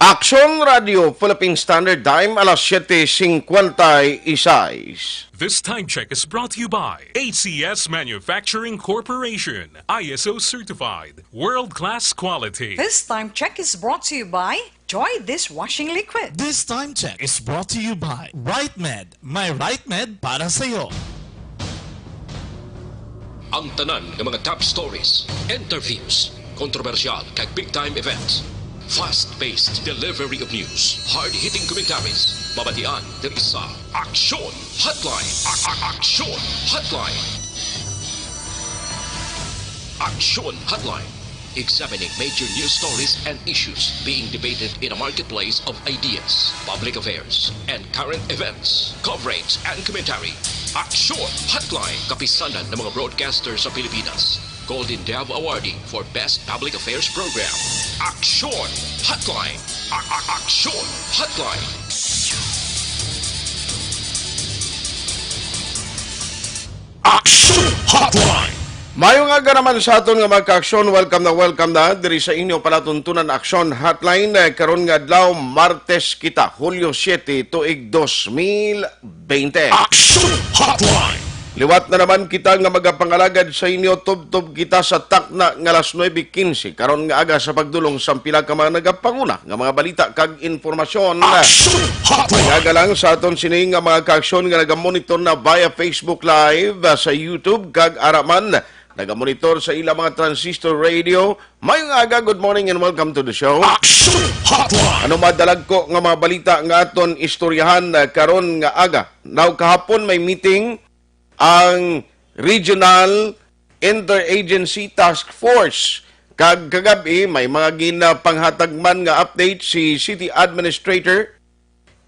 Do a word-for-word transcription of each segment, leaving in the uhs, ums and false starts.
Aksyon Radio Philippine Standard Time, alas siete cincuenta y seis. This time check is brought to you by A C S Manufacturing Corporation, I S O certified, world-class quality. This time check is brought to you by Joy Dishwashing Liquid. This time check is brought to you by Right Med. My Right Med para sa'yo. Ang tanan nga mga top stories, interviews, kontrobersyal kag big time events. Fast-paced delivery of news, hard-hitting commentaries, mabatian diri sa Aksyon Hotline. A- a- Aksyon Hotline. Aksyon Hotline. Examining major news stories and issues being debated in a marketplace of ideas, public affairs, and current events, coverage, and commentary. Aksyon Hotline, kapisanan ng mga broadcaster sa Pilipinas. Golden Dove Awardee for Best Public Affairs Program. Aksyon Hotline. A- a- Aksyon Hotline. Aksyon Hotline. Maayong aga naman sa aton nga mga ka-aksyon. Welcome na welcome na diri sa inyo palatuntunan Aksyon Hotline. Eh, karon nga adlaw, Martes kita, Hulyo siete, tuig dos mil bente. Aksyon Hotline. Liwat na naman kita nga magapangalagad sa inyo, tubtob kita sa takna nga alas nuebe quince karon nga aga sa pagdulong sang pila ka mga nagapanguna nga mga balita kag impormasyon. Aksyon Hotline. Pag-aga lang sa aton sini nga mga kaaksyon nga nagamonitor na via Facebook Live, ah, sa YouTube, kag ara man nagamonitor sa ila mga transistor radio. Maayong aga, good morning, and welcome to the show. Aksyon Hotline. Ano madalagko nga mga balita nga aton istoryahan, ah, karon nga aga? Now, kahapon may meeting ang Regional Interagency Task Force. Kag kagab-i, may mga ginapanghatag man nga update si City Administrator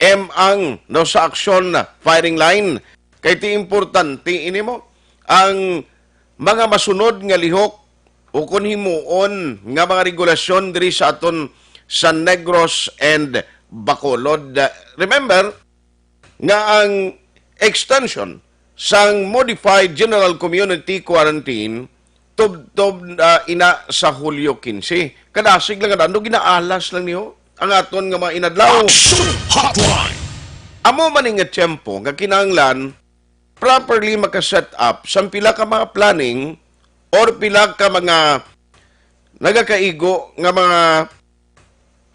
M. Ang, no, sa aksyon firing line. Kay ti importante ini mo, ang mga masunod nga lihok o kon himuon nga mga regulasyon diri sa aton sa Negros and Bacolod. Remember nga ang extension sang modified general community quarantine tubtob, ah, ina sa Hulyo quince. Kadasig lang nga ano, ginaalas lang niyo ang aton nga mga inadlaw. Action Hotline. Amo man ni nga tiyempo nga kinahanglan properly maka-set up sang pila ka mga planning or pila ka mga nagakaigo nga mga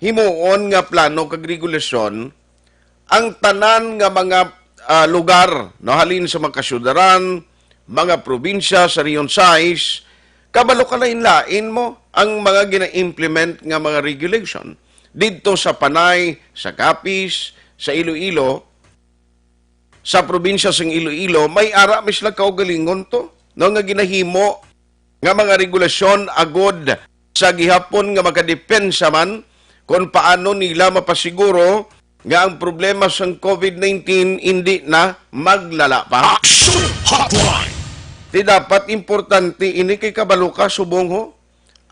himuon nga plano kag regulasyon ang tanan nga mga, ah, lugar, no, halin sa mga kasyudaran, mga probinsya sa Region sais, kabalo ka, lain-lain mo ang mga gina-implement nga mga regulation. Didto sa Panay, sa Capiz, sa Iloilo, sa probinsya sang Iloilo, may ara mi sila kaugalingon to, no, nga ginahimo nga mga regulasyon agod sa gihapon nga makadepensa man kon paano nila mapasiguro nga ang problema sang covid nineteen indi na maglala pa. Action Hotline. Ti dapat importante ini kay kabalo ka subong ho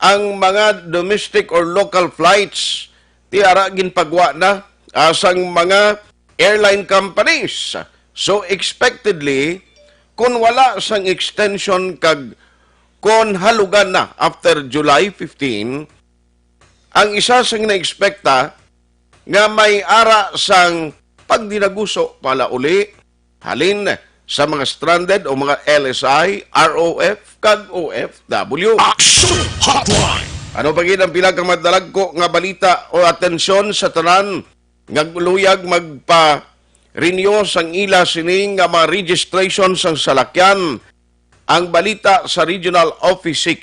ang mga domestic or local flights ti ara ginpagwa na, ah, sang mga airline companies. So, expectedly, kung wala sang extension kag kung halugan na after July fifteen, ang isa sang na-expecta nga may ara sang pagdinaguso palauli halin sa mga stranded o mga L S I, R O F, kag O F W. Action Hotline. Ano pa gid ang pila ka madalagko nga balita o atensyon sa tanan nga luyag magpa-renew sang ila sini nga mga registration sang salakyan? Ang balita sa Regional Office six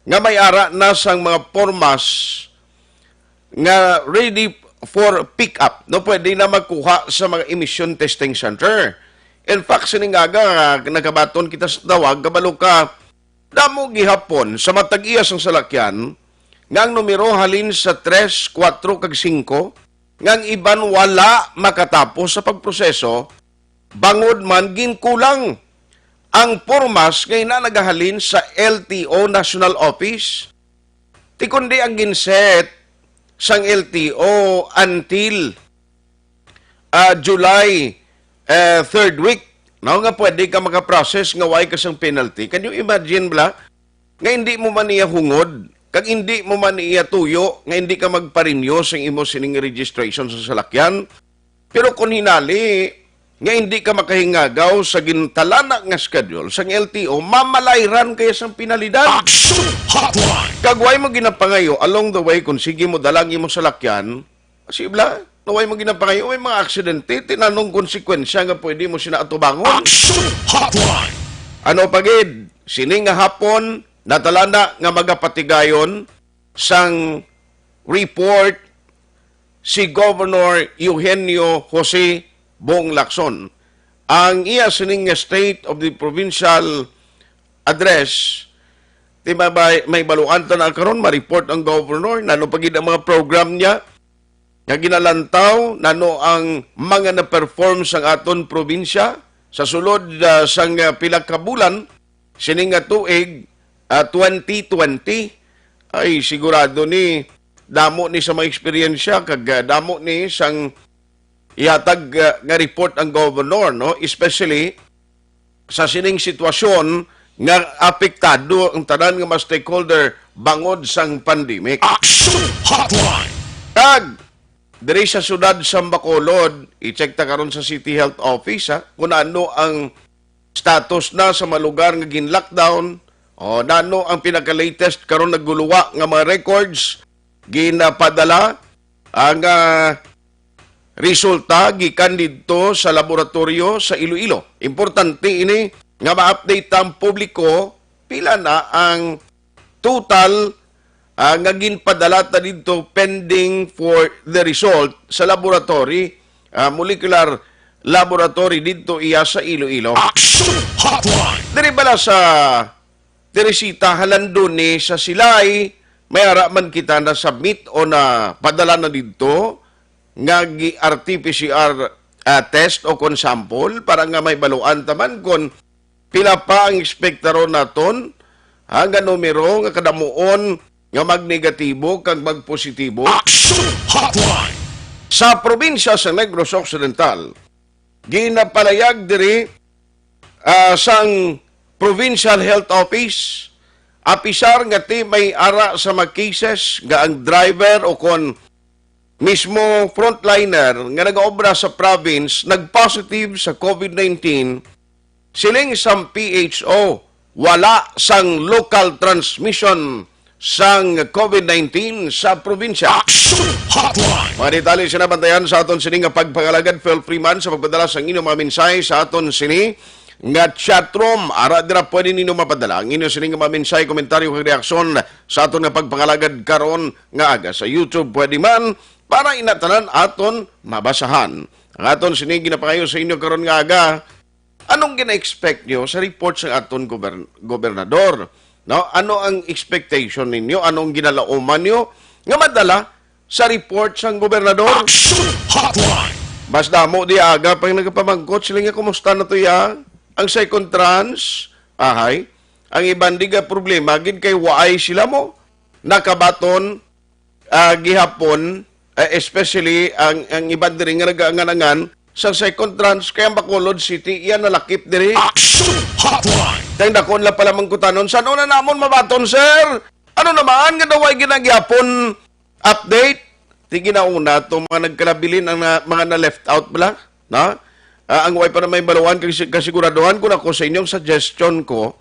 nga may ara na sang mga pormas nga ready for pick-up, no, pwede na magkuha sa mga emission testing center. In fact, sining aga, ah, nagabaton kita sa tawag, kabalo ka, damo gihapon sa matag-iya sang salakyan nga ang numero halin sa tres, kuwatro, kag singko, nga ang iban wala makatapos sa pagproseso, bangod man ginkulang ang pormas nga ina nagahalin sa L T O National Office. Ti kundi ang ginset sang L T O until, ah, July, eh, third week, no, nga pwede ka makaprocess nga way ka sang penalty. Can you imagine, bla, nga hindi mo man niya hungod kag hindi mo man iya tuyo nga hindi ka magpa-renew sing imo sining registration sa salakyan. Pero kung hinali nga hindi ka makahingagaw sa gintalana nga schedule sang L T O, mamalayran kaya sang penalidad. Action Hotline! Kag way mo ginapangayo along the way kung sige mo dala ang imo salakyan, kasi bla, na way mo ginapangayo, may mga aksidente, tinanong konsekwensya nga pwede mo sina atubangon. Action Hotline! Ano pa gid, sini nga hapon, natalana nga magapatigayon sang report si Governor Eugenio Jose Bong Lacson. Ang iya sining nga State of the Provincial Address, di ba, may, may baluan ta na karon, ma-report ang governor, nano pa gid ang mga program niya nga ginalantaw, nano ang mga na-perform sang aton probinsya sa sulod, ah, sang, ah, pila ka bulan, sini nga tuig, ah, twenty twenty, ay sigurado ni damo ni sa mga eksperyensya kag, ah, damo ni sang ihatag, ah, nga report ang governor, no? Especially sa sining sitwasyon nga apektado ang tanan nga mga stakeholder bangod sang pandemic. Action Hotline! Kag diri sa siyudad sa Bacolod, i-check ta karon sa City Health Office, ha, kung ano ang status na sa mga lugar nga gin-lockdown, o nano ang pinaka-latest karon naguluwa nga mga records, ginapadala ang, ah, resulta gikan didto sa laboratoryo sa Iloilo. Importante ini nga ma-update ang publiko pila na ang total, ah, nga ginpadala ta didto pending for the result sa laboratory, ah, molecular laboratory didto iya sa Iloilo. Action Hotline! Diri bala sa Teresita, Halandoni, sa Silay, may ara man kita na-submit o na padala na didto nga gi-R T P C R, ah, test o kon sample para nga may baluan ta man kon pila pa ang ekspektaron naton, ha, nga numero nga kadamuon nga magnegatibo kag magpositibo. Action Hotline! Sa probinsya sa Negros Occidental, ginapalayag diri, ah, sang Provincial Health Office, apisar nga ti may ara sa mga cases nga ang driver o kon mismo frontliner nga nagaobra sa province nag-positive sa COVID nineteen, siling sang P H O, wala sang local transmission sang COVID nineteen sa probinsya. Action Hotline! Mga detalye sina bantayan sa aton sini nga pagpangalagad. Feel free man sa pagpadala sang inyong mga mensahe sa aton sini nga chat room. Ara dira pwede ninyo mapadala ang inyo sini nga mga mensahe, komentaryo, kag reaksyon sa aton nga pagpangalagad karon nga aga. Sa YouTube pwede man, para ina tanan aton mabasahan. Ang aton sini ginapangayo sa inyo karon nga aga, anong gina-expect nyo sa report sa aton gober-, gobernador? No? Ano ang expectation ninyo? Anong ginalauman nyo nga madala sa report sang gobernador? Action Hotline! Mas damo di aga pang nagapamangkot sila nga kumusta na to ya? Ang second tranche, ahay, ang iban di ga problema gid kay waay sila mo nakabaton, ah, gihapon, ah, especially ang, ang iban diri nga nagaangan-angan sa second tranche kay ang Bacolod City iya nalakip diri. Action Hotline! Kay dako nila pala mangkutanon, san-o na namon mabaton, sir? Ano naman nga daw ay ginagyapon update? Ti ginauna to mga nagkalabilin ang na, mga na-left out bala, na? Ah, ang way pa na may baluan kag si-, kasiguraduhan ko na ko sa inyong suggestion ko,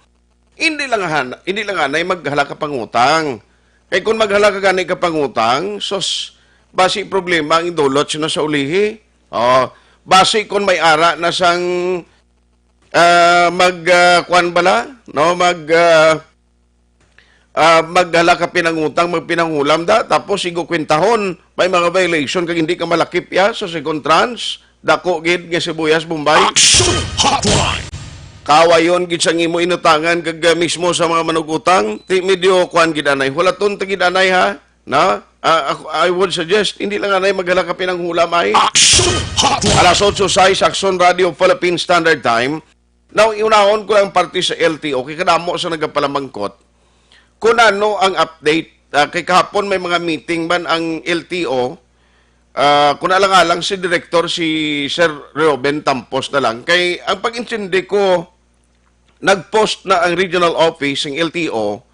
hindi lang han-, hindi lang anay maghala ka pangutang. Kay kung maghala ka gani ka pangutang, sus, basi problema ang idulot sino sa ulihi. Oh, basi kung may ara na sang, ah, mag, ah, kuwan bala, no? Mag, ah, ah, maghala ka pinangutang, magpinangulam da, tapos igo kwentahon, may mga violation kag hindi ka malakip ya sa second tranche, dako gid nga sibuyas, Bombay. Action Hotline! Kawayon gid sang imo inutangan kag, ah, mismo sa mga manugutang, ti medyo kuan gid anay, hulaton ta gid anay ha, na? Ah, ako, I would suggest, hindi lang anay maghala ka pinanghulam ay. Action Hotline! Alas otso sais, Action Radio Philippine Standard Time. Now, iunahon ko lang parte sa L T O, kay kadamo sa nagapalamangkot. Kung ano ang update, ah, kay kahapon may mga meeting man ang L T O, ah, kung alang-alang si Director, si Sir Reuben Tampos na lang. Kay ang pag-intindi ko, nag-post na ang regional office ng L T O,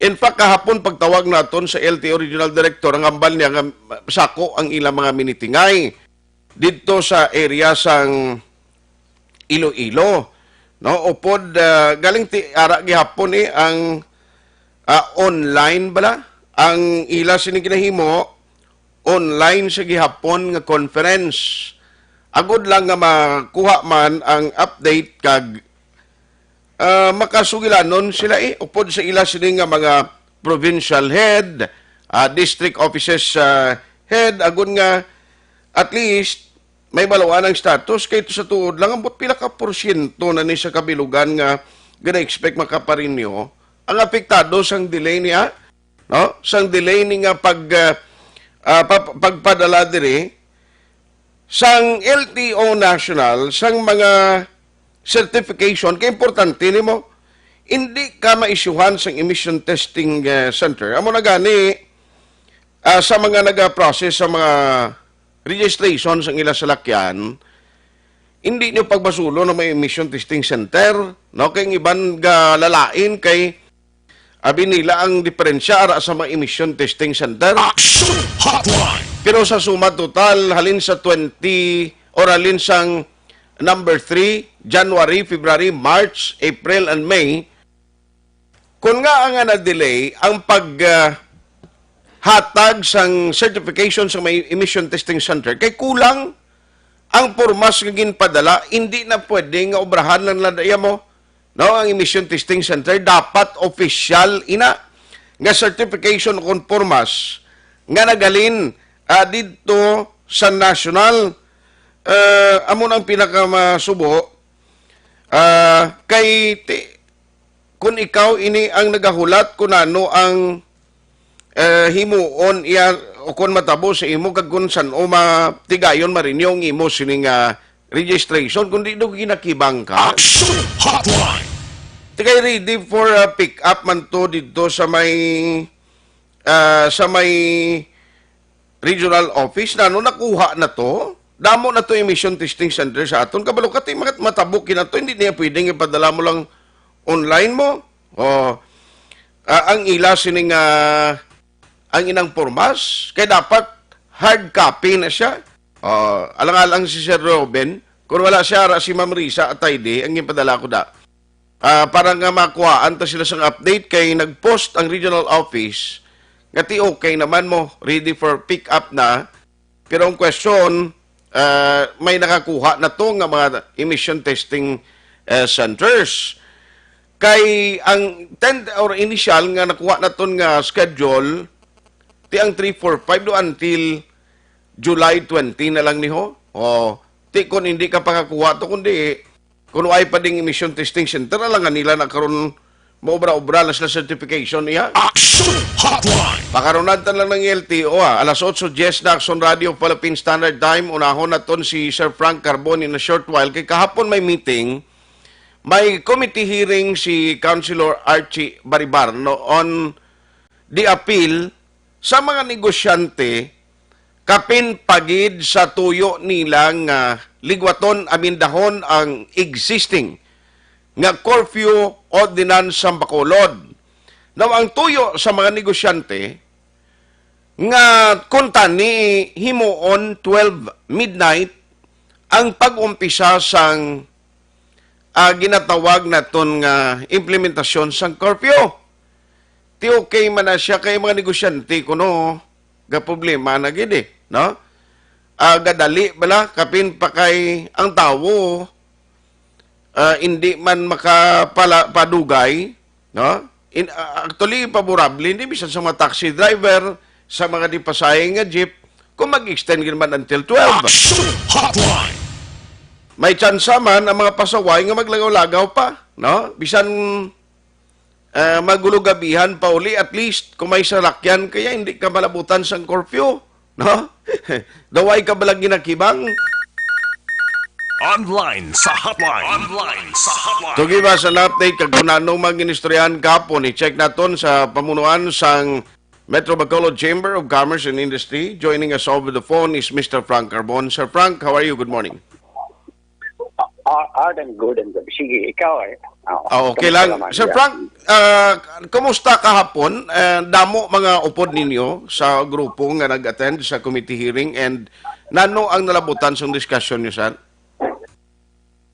In fact, kahapon pagtawag naton sa L T O Regional Director, ang hambal niya nga sako ang ilang mga minitingay didto sa area sang Iloilo, no? Upod, ah, galing ti ara gihapon, eh, ang, ah, online bala ang ila sini ginahimo, online sa gihapon nga conference. Agod lang nga makuha man ang update kag, ah, makasugilanon sila, eh, upod sa ila sini nga mga provincial head, ah, district offices, ah, head, agod nga at least may baluan ang status, kay ito sa tuod lang, ambot pila ka porsyento na ni sa kabilugan nga gina-expect makaparinyo ang apektado sang delay niya, no? Sang delay ni nga pag, ah, ah, pa-, pagpadala diri sang L T O National, sang mga certification, kay importante nimo, hindi ka maisyuhan sang emission testing, eh, center. Amo na gani, ah, sa mga naga-process sa mga registration sang ila salakyan, hindi niyo pagbasulon ang mga emission testing center, no? Kay ang iban galalain kay abi nila ang diferensya ara sa mga emission testing center. Action Hotline! Pero sa suma total, halin sa twenty or halin sang number three, January, February, March, April, and May, kung nga ang na-delay ang pag, ah, hatag sang certification sa may emission testing center, kay kulang ang pormas nga ginpadala, hindi na pwede nga obrahan lang na iya mo, no, ang emission testing center. Dapat official ina nga certification kon pormas nga nagalin, ah, didto sa national, ah, amo na ang pinakamasubo, ah, kay ti-, kung ikaw ini ang nagahulat kung ano ang, eh, himuon iya o kung matabo sa imo kag kung san-o ma-, tigayon marinyo ang imo sini nga registration, kundi do ginakibang ka. Action Hotline! Tikay ready for, uh, pick up man to dito sa may, uh, sa may regional office na, ano, nakuha na to. Damo na to emission testing center sa aton. Kabalo ka, ti, mat-, matabo kina to, hindi niya pwedeng ipadala mo lang online mo. O, ah, ang ila sining, ah, ang inang pormas, kay dapat hard copy na siya. O, alang-alang si Sir Robin, kung wala siya, ara si Ma'am Risa Atayde, ang ipadala ko da. Ah, para nga makuhaan ta sila sang update, kay nag-post ang regional office nga ti okay naman mo, ready for pick up na. Pero ang question, ah, may nakakuha na to nga mga emission testing, eh, centers. Kay ang tend or initial nga nakuha naton nga schedule, ti ang three four five do until July twenty na lang ni ho. O, ti kon hindi ka pakakuha to, kundi kung way pa ding emission testing center, alangan nila na karon maobra-obra na sila certification niya. Action Hotline! Pakarunad ta lang ng L T O, ah. Alas otso diyes na, Action Radio Philippine Standard Time. Unahon naton si Sir Frank Carbon in a short while. Kay kahapon may meeting, may committee hearing si Councilor Archie Baribar, no, on the appeal sa mga negosyante kapin pa gid sa tuyo nila nga ligwaton, amendahon ang existing nga curfew ordinance sa Bacolod. Now, ang tuyo sa mga negosyante nga kuntani himuon twelve midnight ang pag-umpisa sang, ah, ginatawag naton nga implementasyon sang curfew. Ti okay man na siya kay mga negosyante kuno gaproblema na gid, eh, no? Ah, gadali bala kapin pa kay ang tawo, ah, hindi man makapala-, padugay, no? In, ah, actually, favorable hindi bisan sa mga taxi driver, sa mga di pasahe nga jeep, kung mag-extend gid man until twelve. Action Hotline! May tsansa man ang mga pasaway nga maglagaw-lagaw pa, no? Bisan, ah, magulo gabihan pa uli, at least kung may salakyan kaya hindi ka malabutan sang curfew, no? Daway ka balang ginakibang. Online sa hotline. Online sa hotline. To give us an update kag kung ano mga ginistoryahan kahapon, i-check naton sa pamunuan sang Metro Bacolod Chamber of Commerce and Industry. Joining us over the phone is Mister Frank Carbon. Sir Frank, how are you? Good morning. Ah, ah, then good and good. Sige, ikaw eh. Ah, okay lang. Salamat. Sir Frank, Ah, kumusta kahapon? Eh, damo mga upod ninyo sa grupo nga nag-attend sa committee hearing, and nano ang nalabutan sang discussion niyo, sir?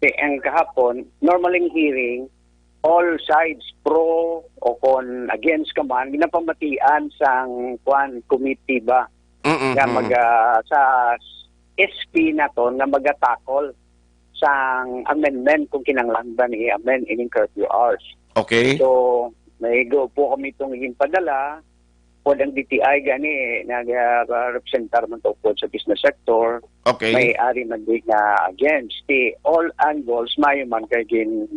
Eh, ang kahapon, normal ang hearing, all sides, pro o kon against ka man, ginapamatian sang, kwan, committee ba? Mm-mm. Nga mag, ah, sa S P naton nga magatakol sang amendment kung kinahanglan ba ni i-amend ining curfew hours. Okay. So, may grupo kami itong ginpadala. Pod ang D T I gani, nag-representar man to pod sa business sector. Okay. May ari man din nga against. Ti all angles, mayo man kay gin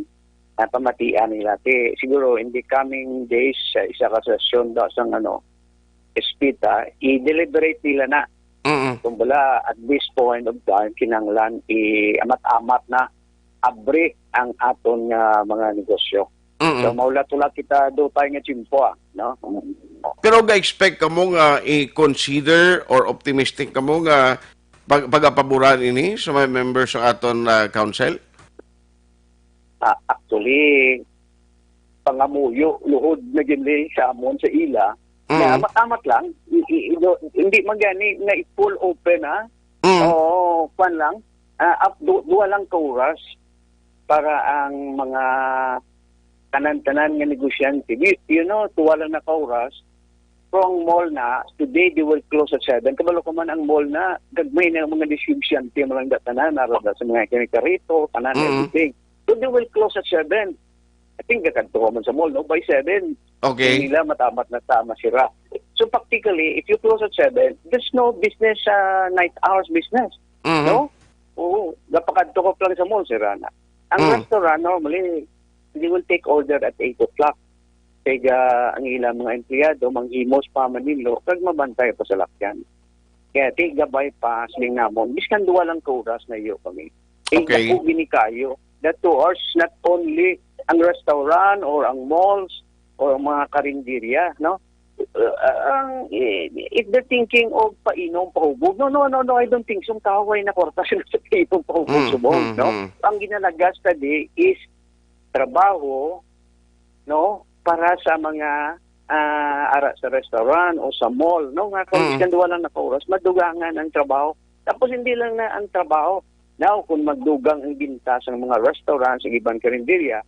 napamatian nila. Ti siguro in the coming days, sa isa ka sesyon daw sang, ano, S P ta, i-deliberate nila na. Mm-mm. Kung bala, at this point of time, kinahanglan i-amat-amat na, abri ang aton nga mga negosyo. Mm-mm. So, maulat-ulat kita dutay nga tiyempo, ah, no? Pero ga-expect kamo nga i-consider or optimistic kamo nga pag pagapaboran ini sa mga members sa aton, ah, council? Ah, actually, pangamuyo, luhod na gini sa amon sa ila. Na Mm. amat-amat lang, i- i- i- do- hindi man gani nga i-full open, ha? Mm. Oo, kwan lang. Ah, ap- du- duha lang ka oras para ang mga tanan-tanan nga negosyante. You, you know, duha lang na ka oras. Pero ang mall na, today they will close at seven. Kabalo ko man ang mall na, gagmay na ang mga negosyante, mga tanan, narada sa mga kinikarito, tanan, Mm. everything. So they will close at seven. I think kakadto ko man sa mall, no? By seven, Okay. nila matamat na tama sira. So practically, if you close at seven, there's no business, uh, night hours business. Mhm. No? Oo. Gapakadto ko lang sa mall, sira na. Ang Mm. restaurant, normally, they will take order at eight o'clock. Kaya ang ilang mga empleyado, manghimos pa maninlo, kag mabantay pa sa lakyan. Kaya ti gabay pa siling namon, biskan duwa lang ka oras na iyo kami. Eh, Okay. Dako gini kayo. That two hours, not only ang restaurant or ang malls or ang mga karinderya, no? Uh, ang, eh, if they're thinking of painom, pahubog, no, no, no, no, I don't think so. Ang tao ay nakwarta sila sa painom, pahubog, Mm, subong, mm, no? Mm. Ang ginalagas ta di is trabaho, no, para sa mga, ah, ara sa restaurant o sa mall, no, nga kung Mm. iskan duwa lang na ka oras, madugangan ang trabaho. Tapos hindi lang na ang trabaho. Now, kung magdugang ang binta sa mga restaurant, sa iban karinderya,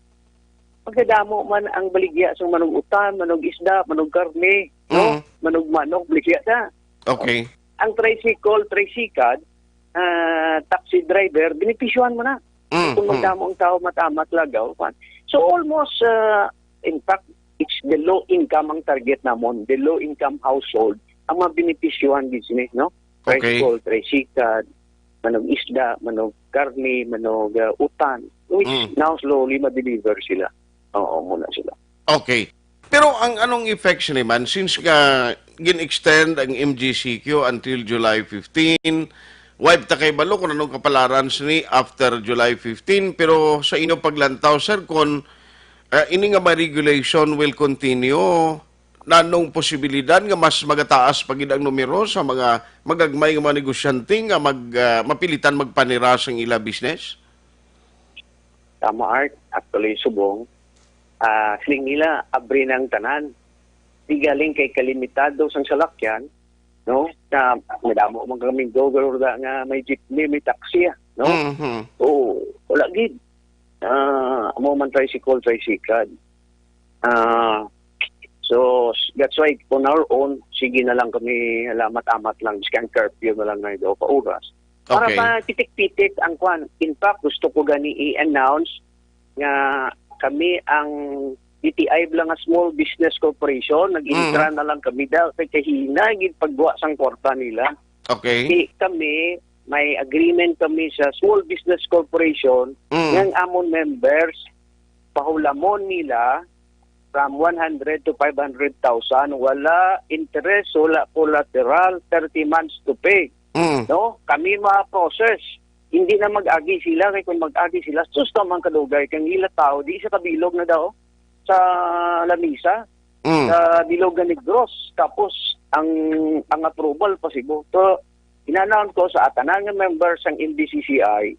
magkadamo man ang baligya sa manog utan, manog isda, manog karne, no? Mm. Manog manok, baligya na. Okay. Ang tricycle, tricycad, ah, taxi driver, benepisyohan mo na. Mm, Kung mm. magdamo ang tao, matamat lagaw. Kwan. So almost, ah, in fact, it's the low income ang target namon, the low income household, ang mga benepisyohan business, no? Okay. Tricycle, tricycad, manog isda, manog karne, manog, ah, utan, which Mm. now slowly ma-deliver sila. Oo, muna sila. Okay. Pero ang anong effects ni man, since nga gin-extend ang M G C Q until July fifteen, wa ta kay balo kung anong kapalaran sini after July fifteen, pero sa inyo paglantaw, sir, kung, ah, ini nga may regulation will continue, nanong posibilidad nga mas magataas pa gid ang numero sa mga magagmay nga mga negosyante nga mag, ah, mapilitan magpanira sang ila business? Tama, Art. Actually, subong, ah, siling nila, abri na ang tanan. Di galing kay kalimitado sang salakyan, no? Na madamo man kaming driver da nga may jeepney, may taxi, ah, no? Mhm. Oo, wala gid. Ah, amo man tricycle, tricycad. Ah, so, that's why on our own, sige na lang kami, alamat-amat lang, biskan curfew na lang na ito ka oras. Para Okay. mapitik-pitik ang kwan. In fact, gusto ko gani i-announce nga kami ang D T I lang nga Small Business Corporation, nag-intra Mhm. na lang kami daw kay kahina gid pagwa sang kwarta nila. Okay. Di kami, may agreement kami sa Small Business Corporation Mm. nga ang amon members, pahulamon nila from one hundred to five hundred thousand, wala interest, wala collateral, thirty months to pay. Mm. No? Kami ma-process. Hindi na mag-agi sila, kay kung mag-agi sila, sus, man kadugay, kay ang ila tao, di sa kabilog na daw, sa lamisa, Mm. sa bilog nga Negros. Tapos, ang, ang approval pa Cebu. So, inanaon ko sa atanan nga members sang M D C C I,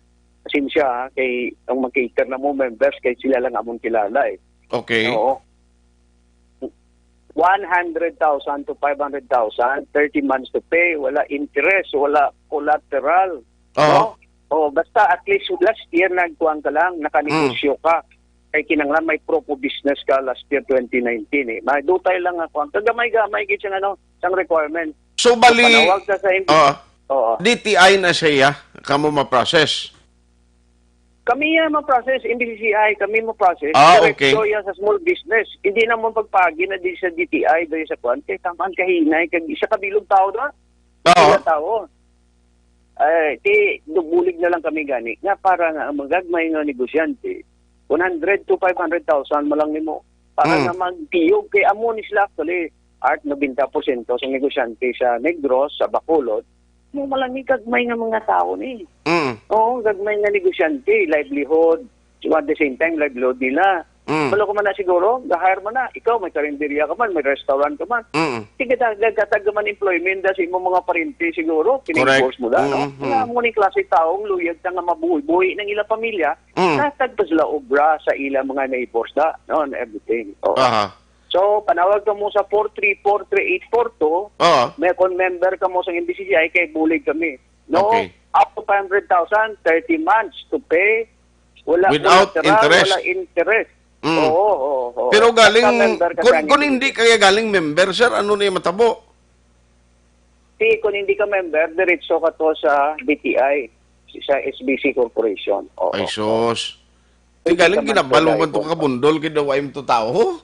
pasensya, ha, kay ang mag-cater na mo members, kay sila lang amon kilala, eh. Okay. Oo. one hundred thousand to five hundred thousand, thirty months to pay, wala interest, wala collateral. Oo. No? O, basta at least last year nagkuhan ka lang, nakanegosyo ka. Kay kinahanglan may proof of business ka last year, twenty nineteen eh. May dutay lang ako. Ang kagamay-gamay gid siyang ano, sang requirement. So, bali, Panawag ka sa M P. Oo. Oo. D T I na siya, kamo ma-process. Kami yan ma-process, M B C C I, kami ma-process. Ah, okay. Diretso yan sa small business. Hindi naman pagpagi na di sa D T I, doon sa kuwan. Kaya taman kahinay, kag isa ka bilog tao na. Oo. Isa tao. Ay, ti, bulig na lang kami gani. Nga para nga ang magagmay nga negosyante, one hundred to five hundred thousand mo lang nimo. Para Mm. nga magtiyog kay amo ni sila actually, Art, nobenta porsyento sa negosyante sa Negros, sa Bacolod, mo malangi gagmay nga mga tao ni. Mm. Oo, gagmay nga negosyante, livelihood. So, at the same time, livelihood nila. Mm. Wala ko man na siguro, ga-hire man na. Ikaw, may karinderya ka man, may restaurant ka man. Mm. Sige, dag-, dagatag ka man employment da sa imong mga parente siguro, Correct. kini-enforce mo da, no? Mm, mm. Kaya mo ni klase taong luyag ta nga mabuhi-buhi ng ilang pamilya, Mm. natag pa sila obra sa ilang mga neighbors da, no? And everything. Oo. Aha. So, panawag ka mo sa four three four three eight four two. Oo. May, kung member ka mo sa M B C C I, kay bulig kami. No? Okay. Up to five hundred thousand, thirty months to pay. Wala, Without wala sira, interest. wala interest. Mm. Oo, oo, oo. Pero galing, Basta member ka kung, sa kung M B C C I. hindi kaya galing member, sir, ano na yung matabo? Di, kung hindi ka member, diretso ka to sa D T I, sa S B C Corporation. Oo. Ay, sus. Di Hindi galing ka man ginabalo man to pwede. kabundol, kay daw ay mo to tao.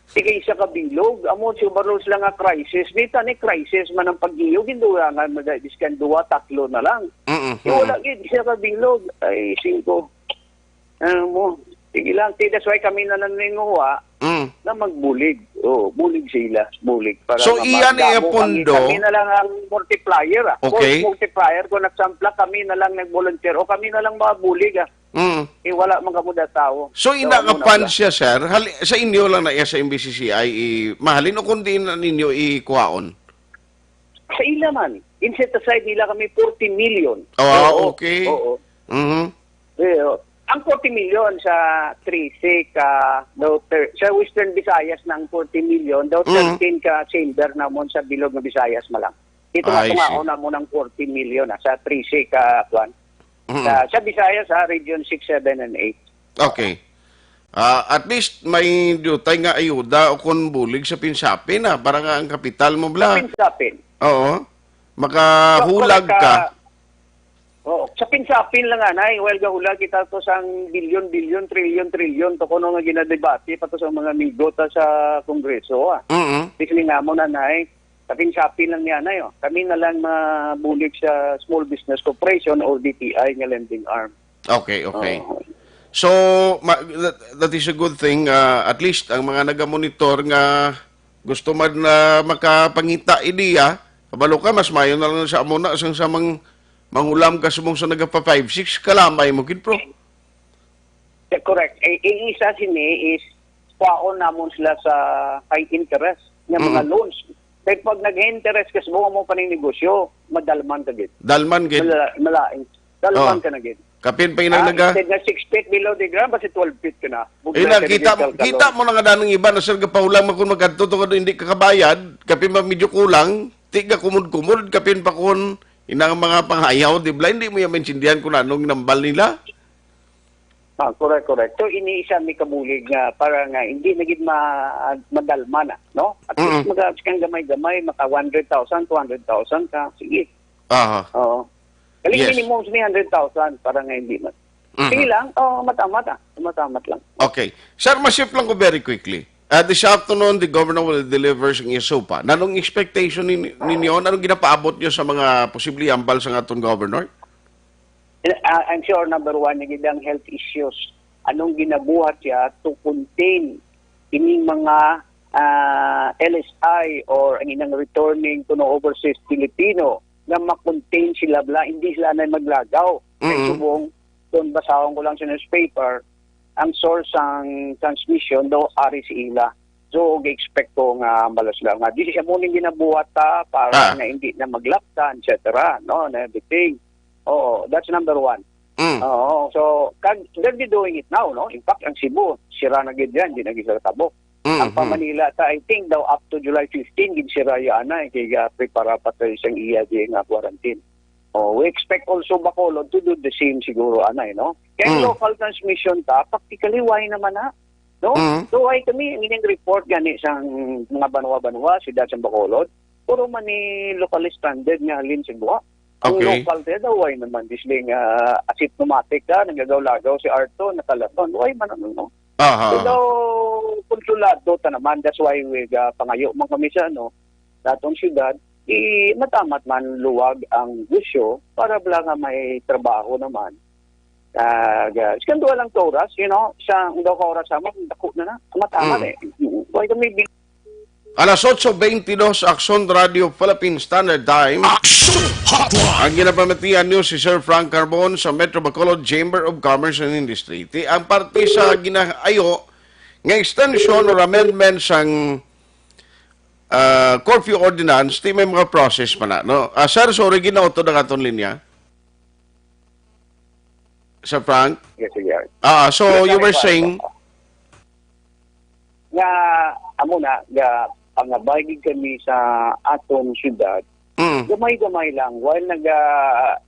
Sige, isa ka bilog. Amo, si Barlos lang nga crisis. Dito ni crisis man ang pag-iyo. Gindulangan mo dahil biskan duwa, tatlo na lang. Mm-mm. Yung wala, gid, isa ka bilog. Ay, singko. Ano mo? Sige lang. See, that's why kami na lang ninguha Mm. na magbulig. Oh, bulig sila. Bulig. Para So, nga iyan magdamo eh, pondo. kami. Kami na lang ang multiplier, ah. Okay. Kung multiplier, kung nagsampla, kami na lang nag-volunteer. O kami na lang mga bulig, ah. Mm. Eh, wala man kamo da tawo. So, So, ina amo nga na fund pala. siya, sir? Hali-, sa inyo lang na iya sa M B C C I, i-, mahalin o kung diin na ninyo ikuhaon? Sa ila man. In set aside nila kami forty million. Ah, Oo, okay. oo. Mhm. Eh, oh. Ang forty million sa trese ka, daw ter-, sa Western Visayas na ang forty million, daw Mm. thirteen ka chamber namon sa Bilog nga Visayas malang. Ito nga I see. tungaon namon ang forty million, ah, sa trese ka, kwan. Mm. Sa, sa Visayas, ah, Region six, seven, and eight. Okay. Ah, at least may dutay nga ayuda o kon bulig sa pinsapin, ah, para nga ang kapital mo, bla. Sa pinsapin. Oo. Makahulag So, ka. correct ka. Oo. Sa pinsapin lang, anay, well, gahulag kita to sang bilyon, bilyon, trilyon, trilyon, to kuno nga ginadebate pa to sa mga amigo ta sa Kongreso, ah. Mm-mm. Kasi nga mo, nanay, sa pinsapin lang niya, anay, oh. Kami na lang mabulig sa Small Business Corporation or D T I nga lending arm. Okay, okay. Oo. So, ma-, that, that is a good thing. Ah, at least, ang mga nagamonitor nga gusto man na makapangita ideya, kabalo ka, mas mayo na lang sa amo na, sang sa mang-, mangulam ka sumong sa nagapa five six, kalamay mo gid, bro. Yeah, correct. Eh, eh, isa sini is, kwaon namon sila sa high interest nga mga Mm. loans. Kay pag nag-interest ka sa mga mo paninegosyo, madalman ka gid. Dalman gid. Mala-, malain. Dalman Oh. ka na gid. Kapin pa inang Ah, naga- instead na six feet below the ground, basi twelve feet ka na. Bugnaw Eh, na, ka na kita, gid, kalkalon. kita mo na nga danang iba na, sir, gapahulang mo kung magkadto to ka doon, hindi ka kabayad, kapin pa medyo kulang, tiga kumod-kumod, kapin pa kun inang mga panghayaw, di ba? Hindi mo yung maintindihan kung anong nambal nila. Ah, correct, correct. So, ini isa may kabulig nga para nga hindi na gid ma-, madalma na, no? At least Mm-mm. maga-, kang gamay-gamay, maka one hundred thousand, two hundred thousand ka. Sige. Aha. Oo. Galing Yes. minimum three hundred thousand para nga hindi ma-, Mhm. Sige lang. Oo, matamat, ah. Matamat lang. Okay. Sir, ma-shift lang ko very quickly. Uh, this afternoon, the governor will deliver sa iya supa. Nanong expectation nin-, ninyo? Nanong ginapaabot nyo sa mga posibleng ambal sa aton governor? Uh, I'm sure number one, na gid ang health issues. Anong ginabuhat siya to contain ining mga, ah, L S I or ang inang returning kuno overseas Filipino nga ma-contain sila bla, hindi sila na maglagaw. Kay Mm-mm. subong, kung basahon ko lang sa newspaper, ang source sang transmission daw ari sa ila. So, gi-expect ko nga malas lang nga. Di siya mo ning ginabuhat ta para Ah. nga hindi na maglapta, et cetera, no, and everything. Oo, that's number one. Mm. Oo, so, kag, they're doing it now, no? In fact, ang Cebu, sira na gid yan, di na gid sila tabok. Ang pa Manila ta, I think daw up to July fifteen, gid si Raya anay, kay ah, prepara pa tayo sang iya di nga quarantine. Oh, we expect also Bacolod to do the same siguro anay, no? Kay Mm. local transmission ta, practically why naman na? No? Mm. So why kami ining report gani sang mga banwa-banwa, siyudad sang Bacolod, puro man ni locally stranded nga halin sa Buha. Ang Okay. local tayo daw, why naman disli nga asymptomatic ka, naglagaw-lagaw si Arto, nakalaton, why man ano, no? Aha. So daw, kontrolado ta naman, that's why we uh, pangayo man kami sa ano, sa atong syudad, i matamat man luwag ang negosyo para bala nga may trabaho naman. Kag uh, sikan duha lang ka oras, you know, sa ang daw ka oras sa amon, dako na na. Matamat Mm. eh. Mm. Why kami Alas otso bentidós, Aksyon Radio Philippine Standard Time. Aksyon Hotline. Ang ginapamatian niyo si Sir Frank Carbon sa Metro Bacolod Chamber of Commerce and Industry. Ti ang parte sa ginaayo nga extension or amendment sang ah, curfew ordinance, ti may mga process pa na, no? Ah, sir, sorry, ginautod ang aton linya. Sir Frank? Yes, sir. Ah, so Yes, you were sir. saying Nga, amo na, nga, pangabay gid kami sa aton syudad. Mm. Gamay-gamay lang, while naga,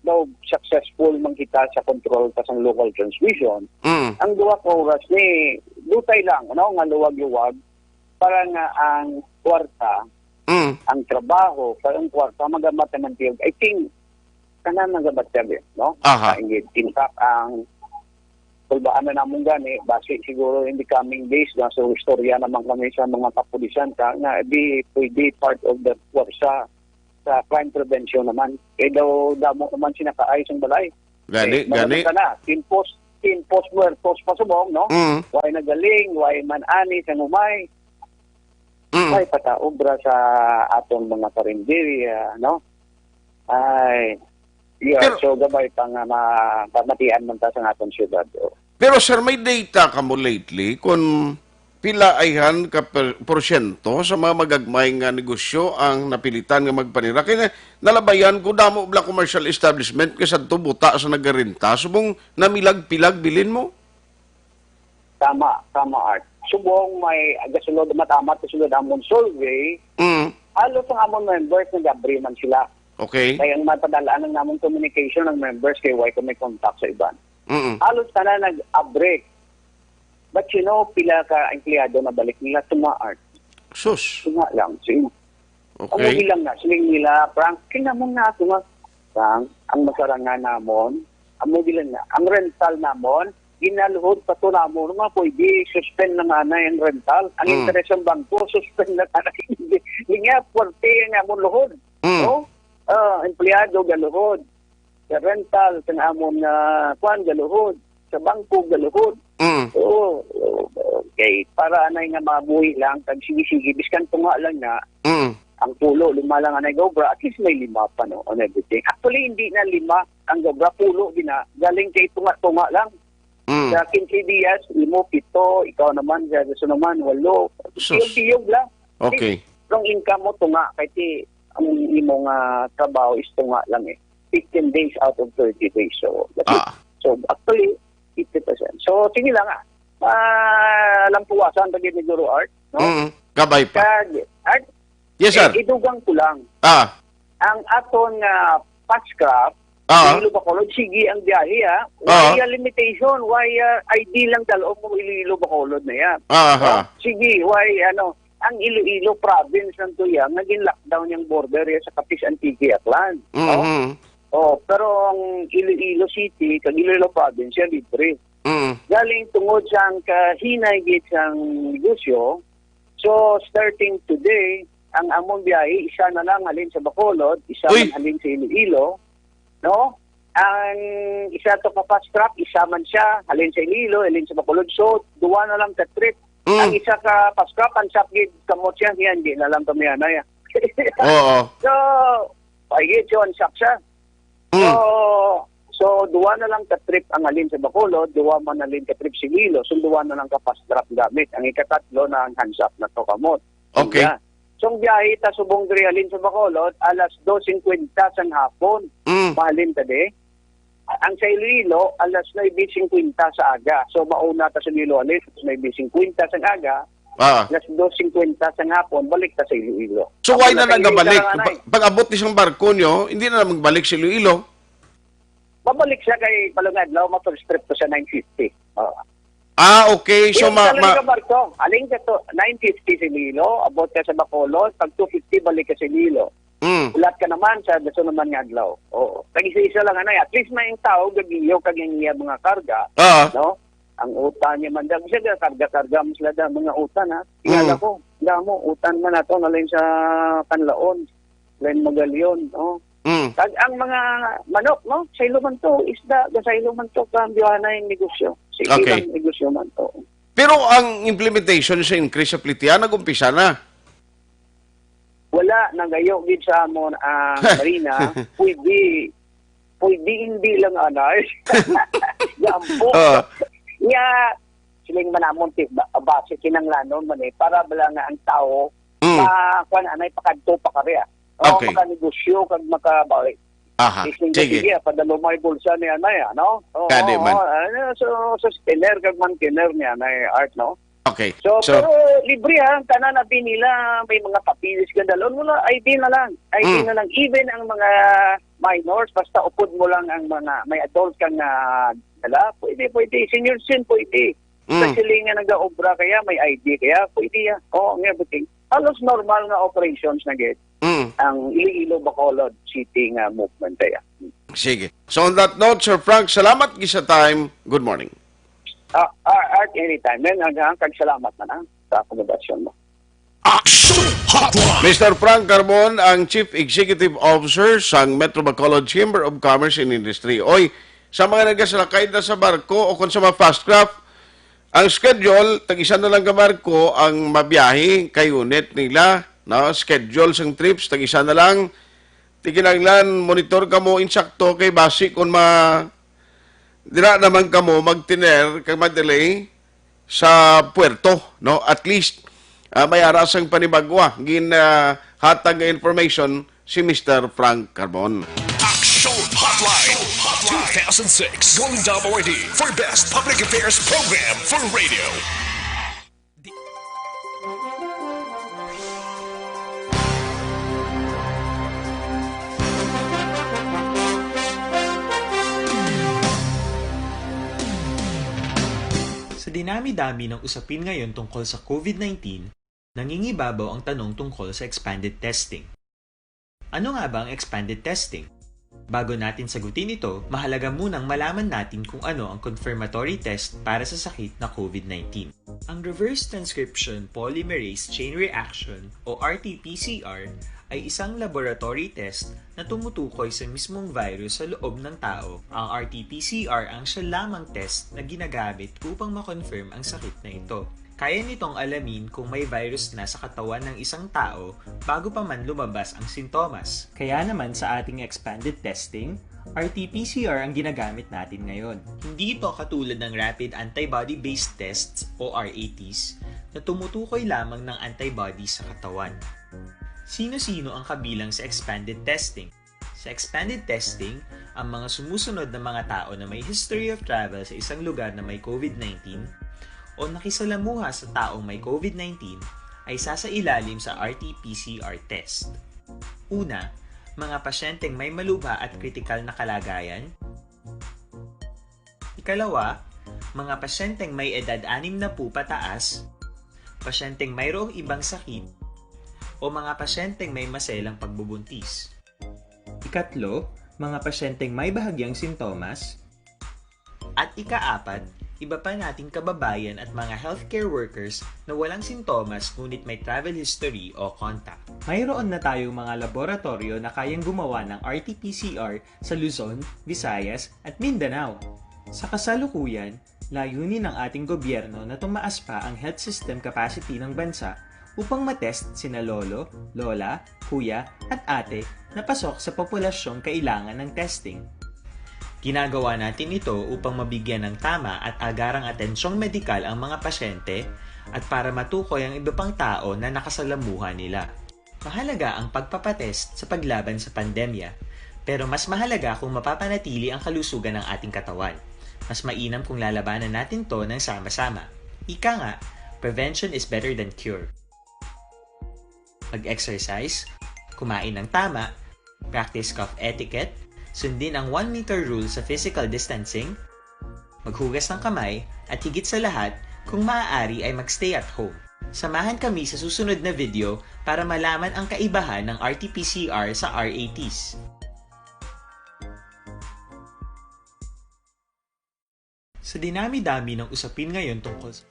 daw successful man kita sa control ta sang local transmission, Mm. ang duha ka oras ni dutay lang, no, nga luwag-luwag para nga ang kwarta, Mm. ang trabaho, para ang kwarta magamat naman tiyog. I think, tanan magamat tiyog, eh, no? Aha. Ang tintak ang kulbaan na namon gani, basi siguro in the coming days, nasa istorya naman kami sa mga kapulisan ka, nga di pwede part of the forsa sa crime prevention naman. Kay daw damo naman sinakaay sang balay. Gani, Eh, gani. Ka na, timpos, timpos muertos pa subong, no? Mm. Way nagaling, way man ani sa ngumay. Mm. Way pataobra sa atong mga karinderya, no? Ay, yeah, Pero so gabay pa nga ma-, pamatian man ta sa atong syudad, oh. Pero sir, may data ka mo lately kung pila ayhan ka per-, porsyento sa mga magagmay nga negosyo ang napilitan nga magpanira? Kay na-, nalabayan ko, damo bala commercial establishment kay sadto buta sa nagarenta, subong namilag-pilag bilin mo? Tama, tama, Art. Subong may gasulod, matamat sa sulod amon survey, Mm. halos ang amon members nag-abri man sila. Okay. Kaya ang mapadalaan ang namong communication ng members kay way ko may contact sa iban. Mm-mm. Halos tanan nag-abri. But you know, pila ka empleyado na balik nila, tunga, Art. Sus. Tunga lang. So, Okay. Amo bilang na, siling nila, Frank, kinamon na ako nga, Frank, ang masarangan namon, amo bilang na, ang rental namon, ginaluhod pa to namon, nga pwede suspend na nga na yung rental. Ang Mm. interes ng bangko, suspend na nga na. Hindi, hindi nga, pwerte nga mo luhod. Mm. No? Ah, empleyado, galuhod. Sa rental, sa amon nga, kwan, galuhod. Sa bangko, galuhod. Mm. Oo, okay. Para anay nga mabuhi lang, kag sige-sige, biskan tunga lang na, Mm. ang pulo, lima lang anay gaobra, at least may lima pa, no, on everything. Actually, hindi na lima ang gaobra, pulo din na, galing kay tunga-tunga lang. Mm. Sa quince dias, imo, pito, ikaw naman, sa gusto naman, walo. Sus. Tiyog-tiyog lang. Okay. Ang income mo, tunga, kay ti, ang imo nga trabaho is tunga lang eh. Fifteen days out of thirty days. So, that's it. Ah. So, actually, fifty percent. So, sige lang, ah. Ah, lampuwasan pa gid ni Guru Art, no? Mm, kabay pa. Kag, Art, Yes, sir. eh, idugang ko lang. Ah. Ang aton nga Pascrap, Ah. Iloilo Bacolod, sige ang biyahe, ah. Why Ah. ah, limitation? Why ah, I D lang dal-on mo Iloilo Bacolod na yan? Ah, No? ha. Sige, why, ano, ang Iloilo province ng tuya, naging lockdown yung border yan sa Capiz, Antique, Aklan. No? Mhm. Oh, pero ang Iloilo City, kag Iloilo province, yan libre. Mm. Galing tungod sa ang kahinay gid sang negosyo, so starting today, ang among biyahe, isa na lang halin sa Bacolod, isa Uy! man halin sa Iloilo, no? Ang isa to ka Pascrap, isa man siya, halin sa Iloilo, halin sa Bacolod. So, duwa na lang ka trip. Mm. Ang isa ka Pascrap, ang sap gid, kamot siya, yan, di na lang kami anay, ah. Oo. So, ay, gid, so, ang sap siya. Mm. So, so, duwa na lang ka trip ang halin sa Bacolod, duwa man halin ka trip sa Iloilo, so duwa na lang ka Pascrap gamit. Ang ikatatlo na ang hands up na to kamot. Okay. Yeah. So, ang biyahe ta subong diri halin sa Bacolod, alas dos singkwenta sang hapon. Mm. Mahalin ta di. Ang sa Iloilo, alas nuebe singkwenta sa aga. So, mauna ta sa Iloilo halin, alas nuebe singkwenta sang aga. Ah. Alas dos singkwenta sa hapon, balik ta sa Iloilo. So, why na lang gabalik? Pag, pag abot ni sang barko nyo, hindi na lang magbalik sa Iloilo? Mabalik siya kay palong adlaw, ma-first trip to sa nine fifty. Oo. Ah, okay. So, Yung ma-, talaga ma- barko, aling ka to, nine fifty sa Iloilo, abot ka sa Bacolod, pag two fifty, balik ka sa Iloilo. Mm. Ulat ka naman sa gusto naman nga adlaw. Oo. Tag-isa-isa lang, ano, at least may tao, gagiyo, kag yung iya mga karga, Ah. no? Ang utan niya man, dahil siya, karga-karga mo sila, da, mga utan, ha? Kilala Mm. ko, damo, utan man ato, nalin sa Panlaon, nalin Magalion, no? Mm. Kag ang mga manok, no? Saylo man to, isda, gasaylo man to, kambyohanay negosyo. Sige Okay. lang, negosyo man to. Pero ang implementation sa increase sa plitiya, nag-umpisa na. Wala, nagayo gid sa amon ang Marina, pwede, pwede hindi lang anay. Yampo. Oo. Nya, siling man namon, ti-, ba-, base kinanglanon man eh, para bala nga ang tao, Mm. ma-, kuwan, anay, pakadto pa kari, ah. O, Okay. makanegosyo, kag makabawi. Aha, Ising sige. Sige, ah, padalumay bulsa ni anay, ah, no? Oo, Kadi man. oo, ano, so, sustainer kag mantener ni anay, Art, no? Okay. So, So, pero libre, ha, ang tanan abi nila, may mga papilis ka dalon. Wala, I D na lang. I D Mm. na lang. Even ang mga minors, basta upod mo lang ang mga, may adult kang, ah, dala, pwede, pwede. Senior citizen, pwede. Mm. Especially nga nag-aobra kaya, may I D kaya, pwede ya. Oo, nga, buting. Halos normal nga operations na gid Mm. ang Iloilo, Bacolod City nga movement kaya. Sige. So, on that note, Sir Frank, salamat gid sa time. Good morning. Ah, ah, Art, anytime. Men, ang, ang, kag salamat na na sa akomodasyon mo. Action Hotline. Mister Frank Carbon, ang Chief Executive Officer sang Metro Bacolod Chamber of Commerce and Industry. Oy, sa mga nagasalakay na sa barko o kung sa mga fast craft, ang schedule, tag-isa na lang ka barko ang mabiyahe kay unit nila, no? Schedule sang trips, tag-isa na lang. Ti kinahanglan, monitor kamo insakto kay basi kung ma-, dira naman kamo magtiner kag ma-delay sa puerto, no? At least, ah, may ara sang panibagwa. Gin, ah, hatag nga information si Mister Frank Carbon. Action Hotline two thousand six Golden Dome Awardee for Best Public Affairs Program for Radio. Sa dinami-dami ng usapin ngayon tungkol sa COVID nineteen, nangingibabaw ang tanong tungkol sa expanded testing. Ano nga ba ang expanded testing? Bago natin sagutin ito, mahalaga munang malaman natin kung ano ang confirmatory test para sa sakit na COVID nineteen. Ang reverse transcription polymerase chain reaction o R T P C R ay isang laboratory test na tumutukoy sa mismong virus sa loob ng tao. Ang R T P C R ang siya lamang test na ginagamit upang ma-confirm ang sakit na ito. Kaya nitong alamin kung may virus na sa katawan ng isang tao bago pa man lumabas ang sintomas. Kaya naman sa ating expanded testing, R T P C R ang ginagamit natin ngayon. Hindi ito katulad ng rapid antibody-based tests o R A Ts na tumutukoy lamang ng antibodies sa katawan. Sino-sino ang kabilang sa expanded testing? Sa expanded testing, ang mga sumusunod na mga tao na may history of travel sa isang lugar na may COVID nineteen o nakisalamuha sa taong may COVID nineteen ay sasailalim sa R T P C R test. Una, mga pasyenteng may malubha at kritikal na kalagayan. Ikalawa, mga pasyenteng may edad anim na po pataas, pasyenteng mayroong ibang sakit, o mga pasyenteng may maselang pagbubuntis. Ikatlo, mga pasyenteng may bahagyang sintomas. At ikaapat, iba pa nating kababayan at mga healthcare workers na walang sintomas ngunit may travel history o contact. Mayroon na tayong mga laboratorio na kayang gumawa ng R T P C R sa Luzon, Visayas, at Mindanao. Sa kasalukuyan, layunin ng ating gobyerno na tumaas pa ang health system capacity ng bansa upang matest sina lolo, lola, kuya, at ate na pasok sa populasyong kailangan ng testing. Ginagawa natin ito upang mabigyan ng tama at agarang atensyong medikal ang mga pasyente at para matukoy ang iba pang tao na nakasalamuha nila. Mahalaga ang pagpapatest sa paglaban sa pandemya, pero mas mahalaga kung mapapanatili ang kalusugan ng ating katawan. Mas mainam kung lalabanan natin 'to ng sama-sama. Ika nga, Prevention is better than cure. Mag-exercise, kumain ng tama, practice cough etiquette, sundin ang one meter rule sa physical distancing, maghugas ng kamay, at higit sa lahat, kung maaari ay mag-stay at home. Samahan kami sa susunod na video para malaman ang kaibahan ng R T P C R sa R A Ts. Sa dinami-dami ng usapin ngayon tungkol sa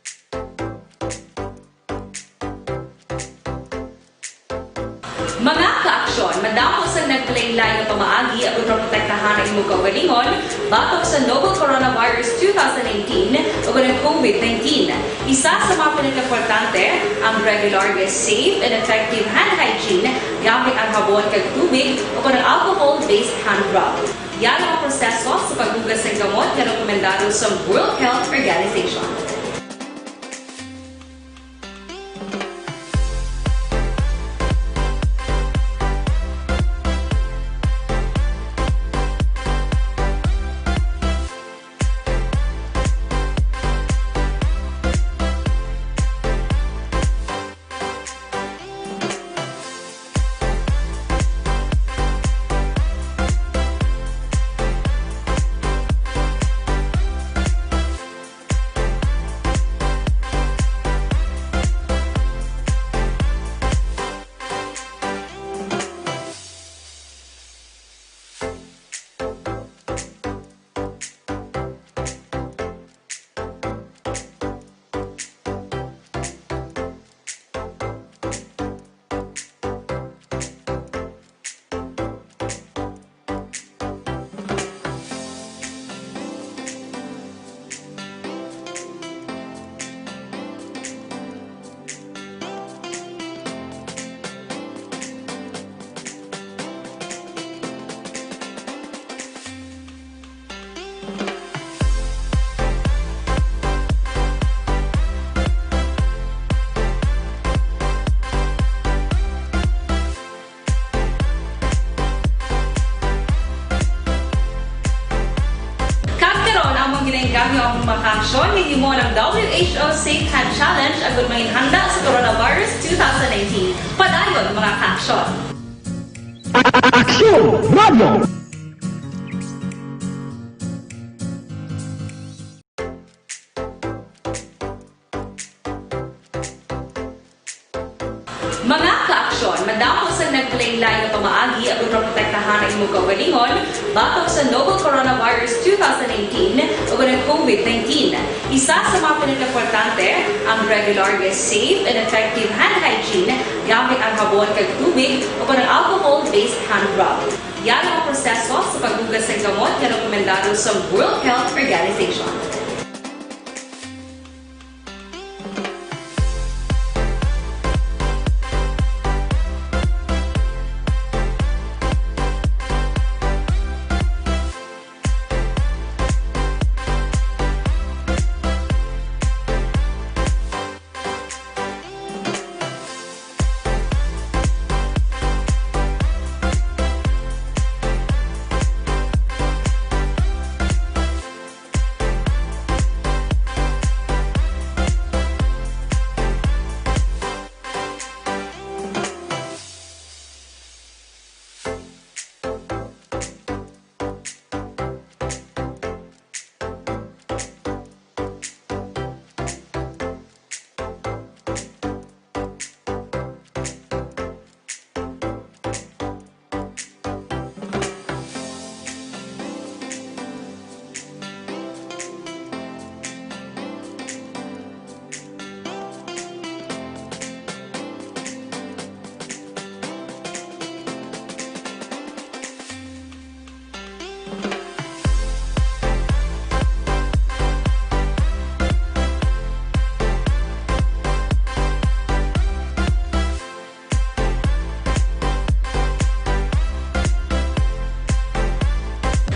Mga kaaksyon, madamo sang nagpalain-lain nga pamaagi agud maprotektahan ang imong kaugalingon batok sa novel coronavirus two thousand nineteen ug ang COVID nineteen. Isa sa mga pinakaimportante ang regular nga safe and effective hand hygiene gamit ang habon kag tubig o kon ang alcohol-based hand rub. Yara ang proseso sa paghugas sang kamot nga rekomendado sang World Health Organization. Kag karon, amon ginainggam ang mga kaaksyon nga himo ng W H O Safe Hand Challenge agud manginhanda sa coronavirus two thousand nineteen. Padayon, mga kaaksyon. Aksyon Radio! Mga kaaksyon, madamo sang nagpalain-lain nga pamaagi agud maprotektahan ang imong kaugalingon batok sa novel coronavirus two thousand nineteen ug ang COVID nineteen. Isa sa mga pinakaimportante ang regular nga safe and effective hand hygiene gamit ang habon kag tubig o kon ang alcohol-based hand rub. Yara ang proseso sa paghugas sang kamot nga rekomendado sa World Health Organization.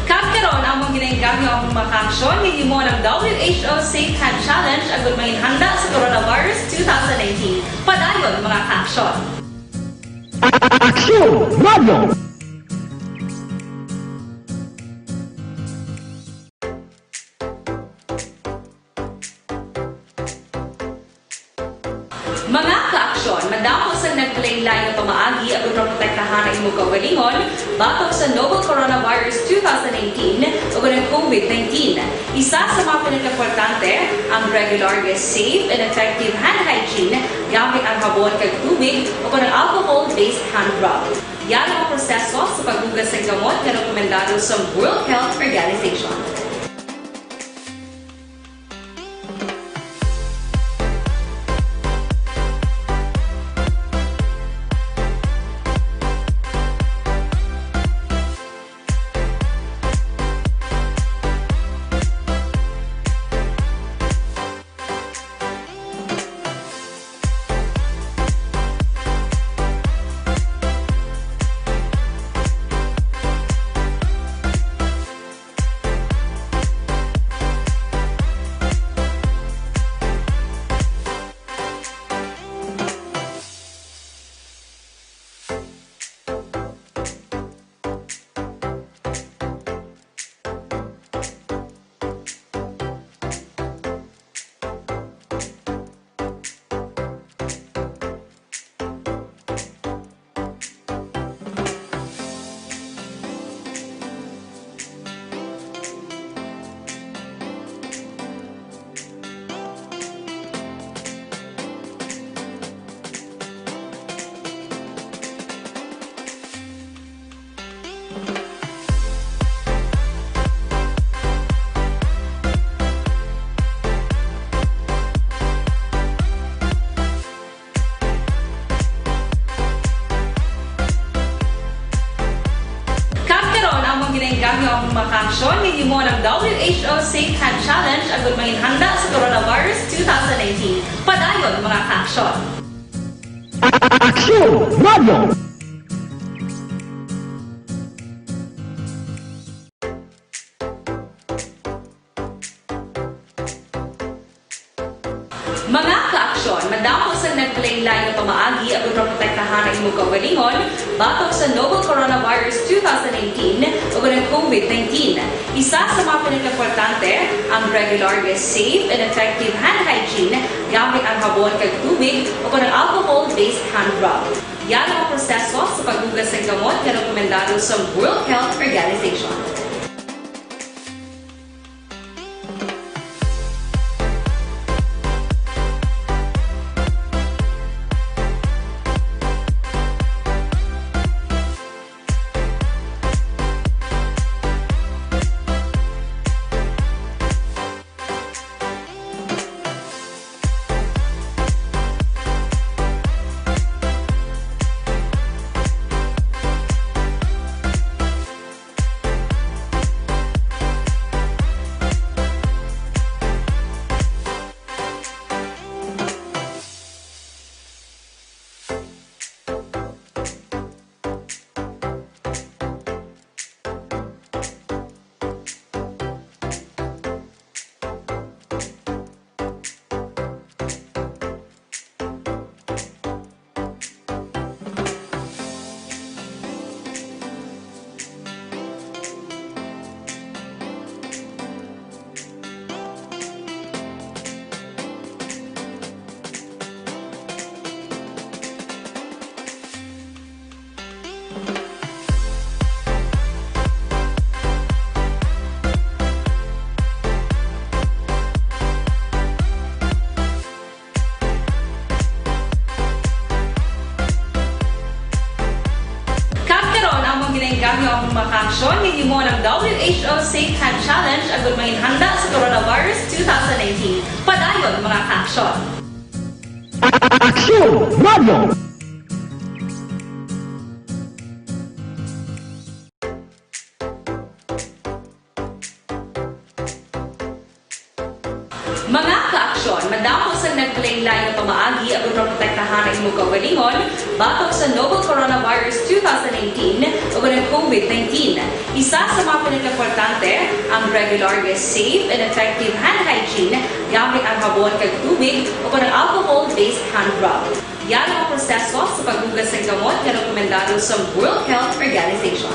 Kag karon, amon ginainggam ang mga kaaksyon nga himo ng W H O Safe Hand Challenge agud manginhanda sa coronavirus two thousand nineteen. Padayon, mga kaaksyon. Aksyon Radio! Aksyon, madamo sang naglain-lain nga pamaagi aron maprotektahan ang imong kaugalingon batok sa novel coronavirus two thousand nineteen ug ang COVID nineteen. Isa sa mga pinakaimportante ang regular nga safe and effective hand hygiene gamit ang habon kag tubig o kon ang alcohol-based hand rub. Yara ang proseso sa paghugas sang kamot nga rekomendado sa World Health Organization. Kag karon, amon ginainggam ang mga kaaksyon nga gihimo ng W H O Safe Hand Challenge agud manginhanda sa coronavirus two thousand nineteen. Padayon, mga kaaksyon. Aksyon Radio! Mga kaaksyon, madamo sang naglain-lain nga pamaagi aron maprotektahan ang imong kaugalingon batok sa novel coronavirus two thousand nineteen o ang COVID nineteen. Isa sa mga pinakaimportante ang regular nga safe and effective hand hygiene gamit ang habon kag tubig o kon ang alcohol-based hand rub. Yara ang proseso sa paghugas sang kamot nga rekomendado sa World Health Organization. Kag karon, amon ginainggam ang mga kaaksyon nga gihimo ng W H O Safe Hand Challenge agud manginhanda sa coronavirus two thousand nineteen. Padayon, mga kaaksyon. Aksyon Radio! Mga kaaksyon, madamo sang naglain-lain nga pamaagi aron maprotektahan ang imong kaugalingon batok sa novel coronavirus two thousand nineteen o ang COVID nineteen. Isa sa mga pinakaimportante ang regular nga safe and effective hand hygiene gamit ang habon kag tubig o kon ang alcohol-based hand rub. Yara ang proseso sa paghugas sang kamot nga rekomendado sa World Health Organization.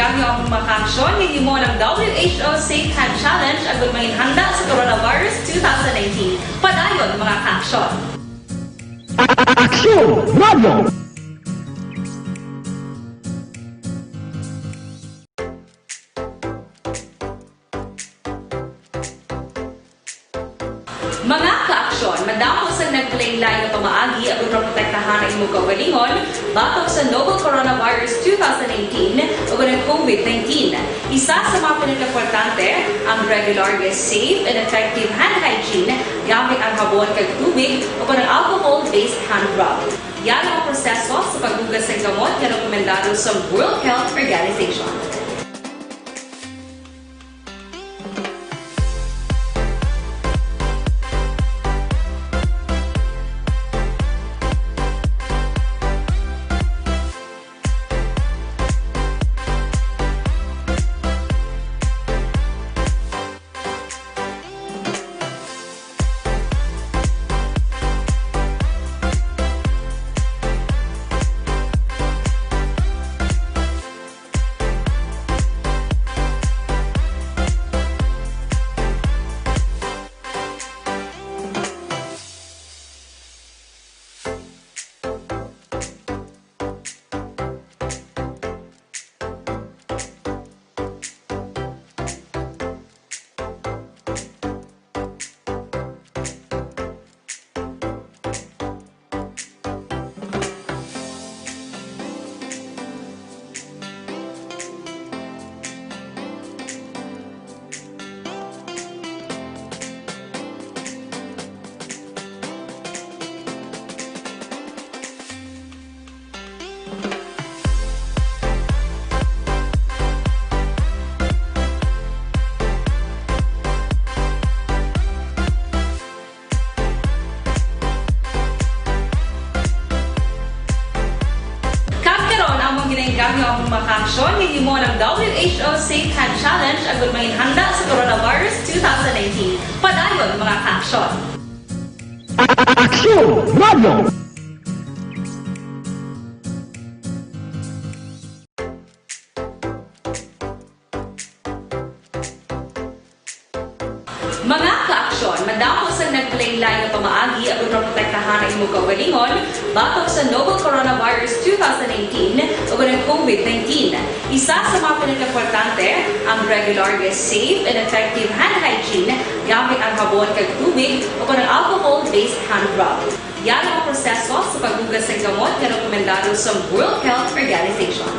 Kami ang mga kaaksyon, hinimo ng W H O Safe Hand Challenge agud manginhanda sa coronavirus two thousand nineteen. Padayon, mga kaaksyon. Aksyon Radio! Mga kaaksyon, madamo sang naglain-lain nga pamaagi aron maprotektahan ang imong kaugalingon batok sa novel coronavirus two thousand nineteen ug ang COVID nineteen. Isa sa mga pinakaimportante, ang regular nga safe and effective hand hygiene gamit ang habon kag tubig o ang alcohol-based hand rub. Yari ang proseso sa paghugas sang kamot nga rekomendado sa World Health Organization. Kag karon, among ginainggam ang mga kaaksyon nga hinimo ng W H O Safe Hand Challenge agud manginhanda sa coronavirus two thousand nineteen. Padayon, mga kaaksyon. Aksyon Radio! Mga kaaksyon, madamo sang naglain-lain nga pamaagi aron maprotektahan ang imong kaugalingon batok sa novel coronavirus two thousand nineteen ug ang COVID nineteen. Isa sa mga pinakaimportante, ang regular nga safe and effective hand hygiene gamit ang habon kag tubig o ang alcohol-based hand rub. Yari ang proseso sa paghugas sang kamot nga rekomendado sa World Health Organization.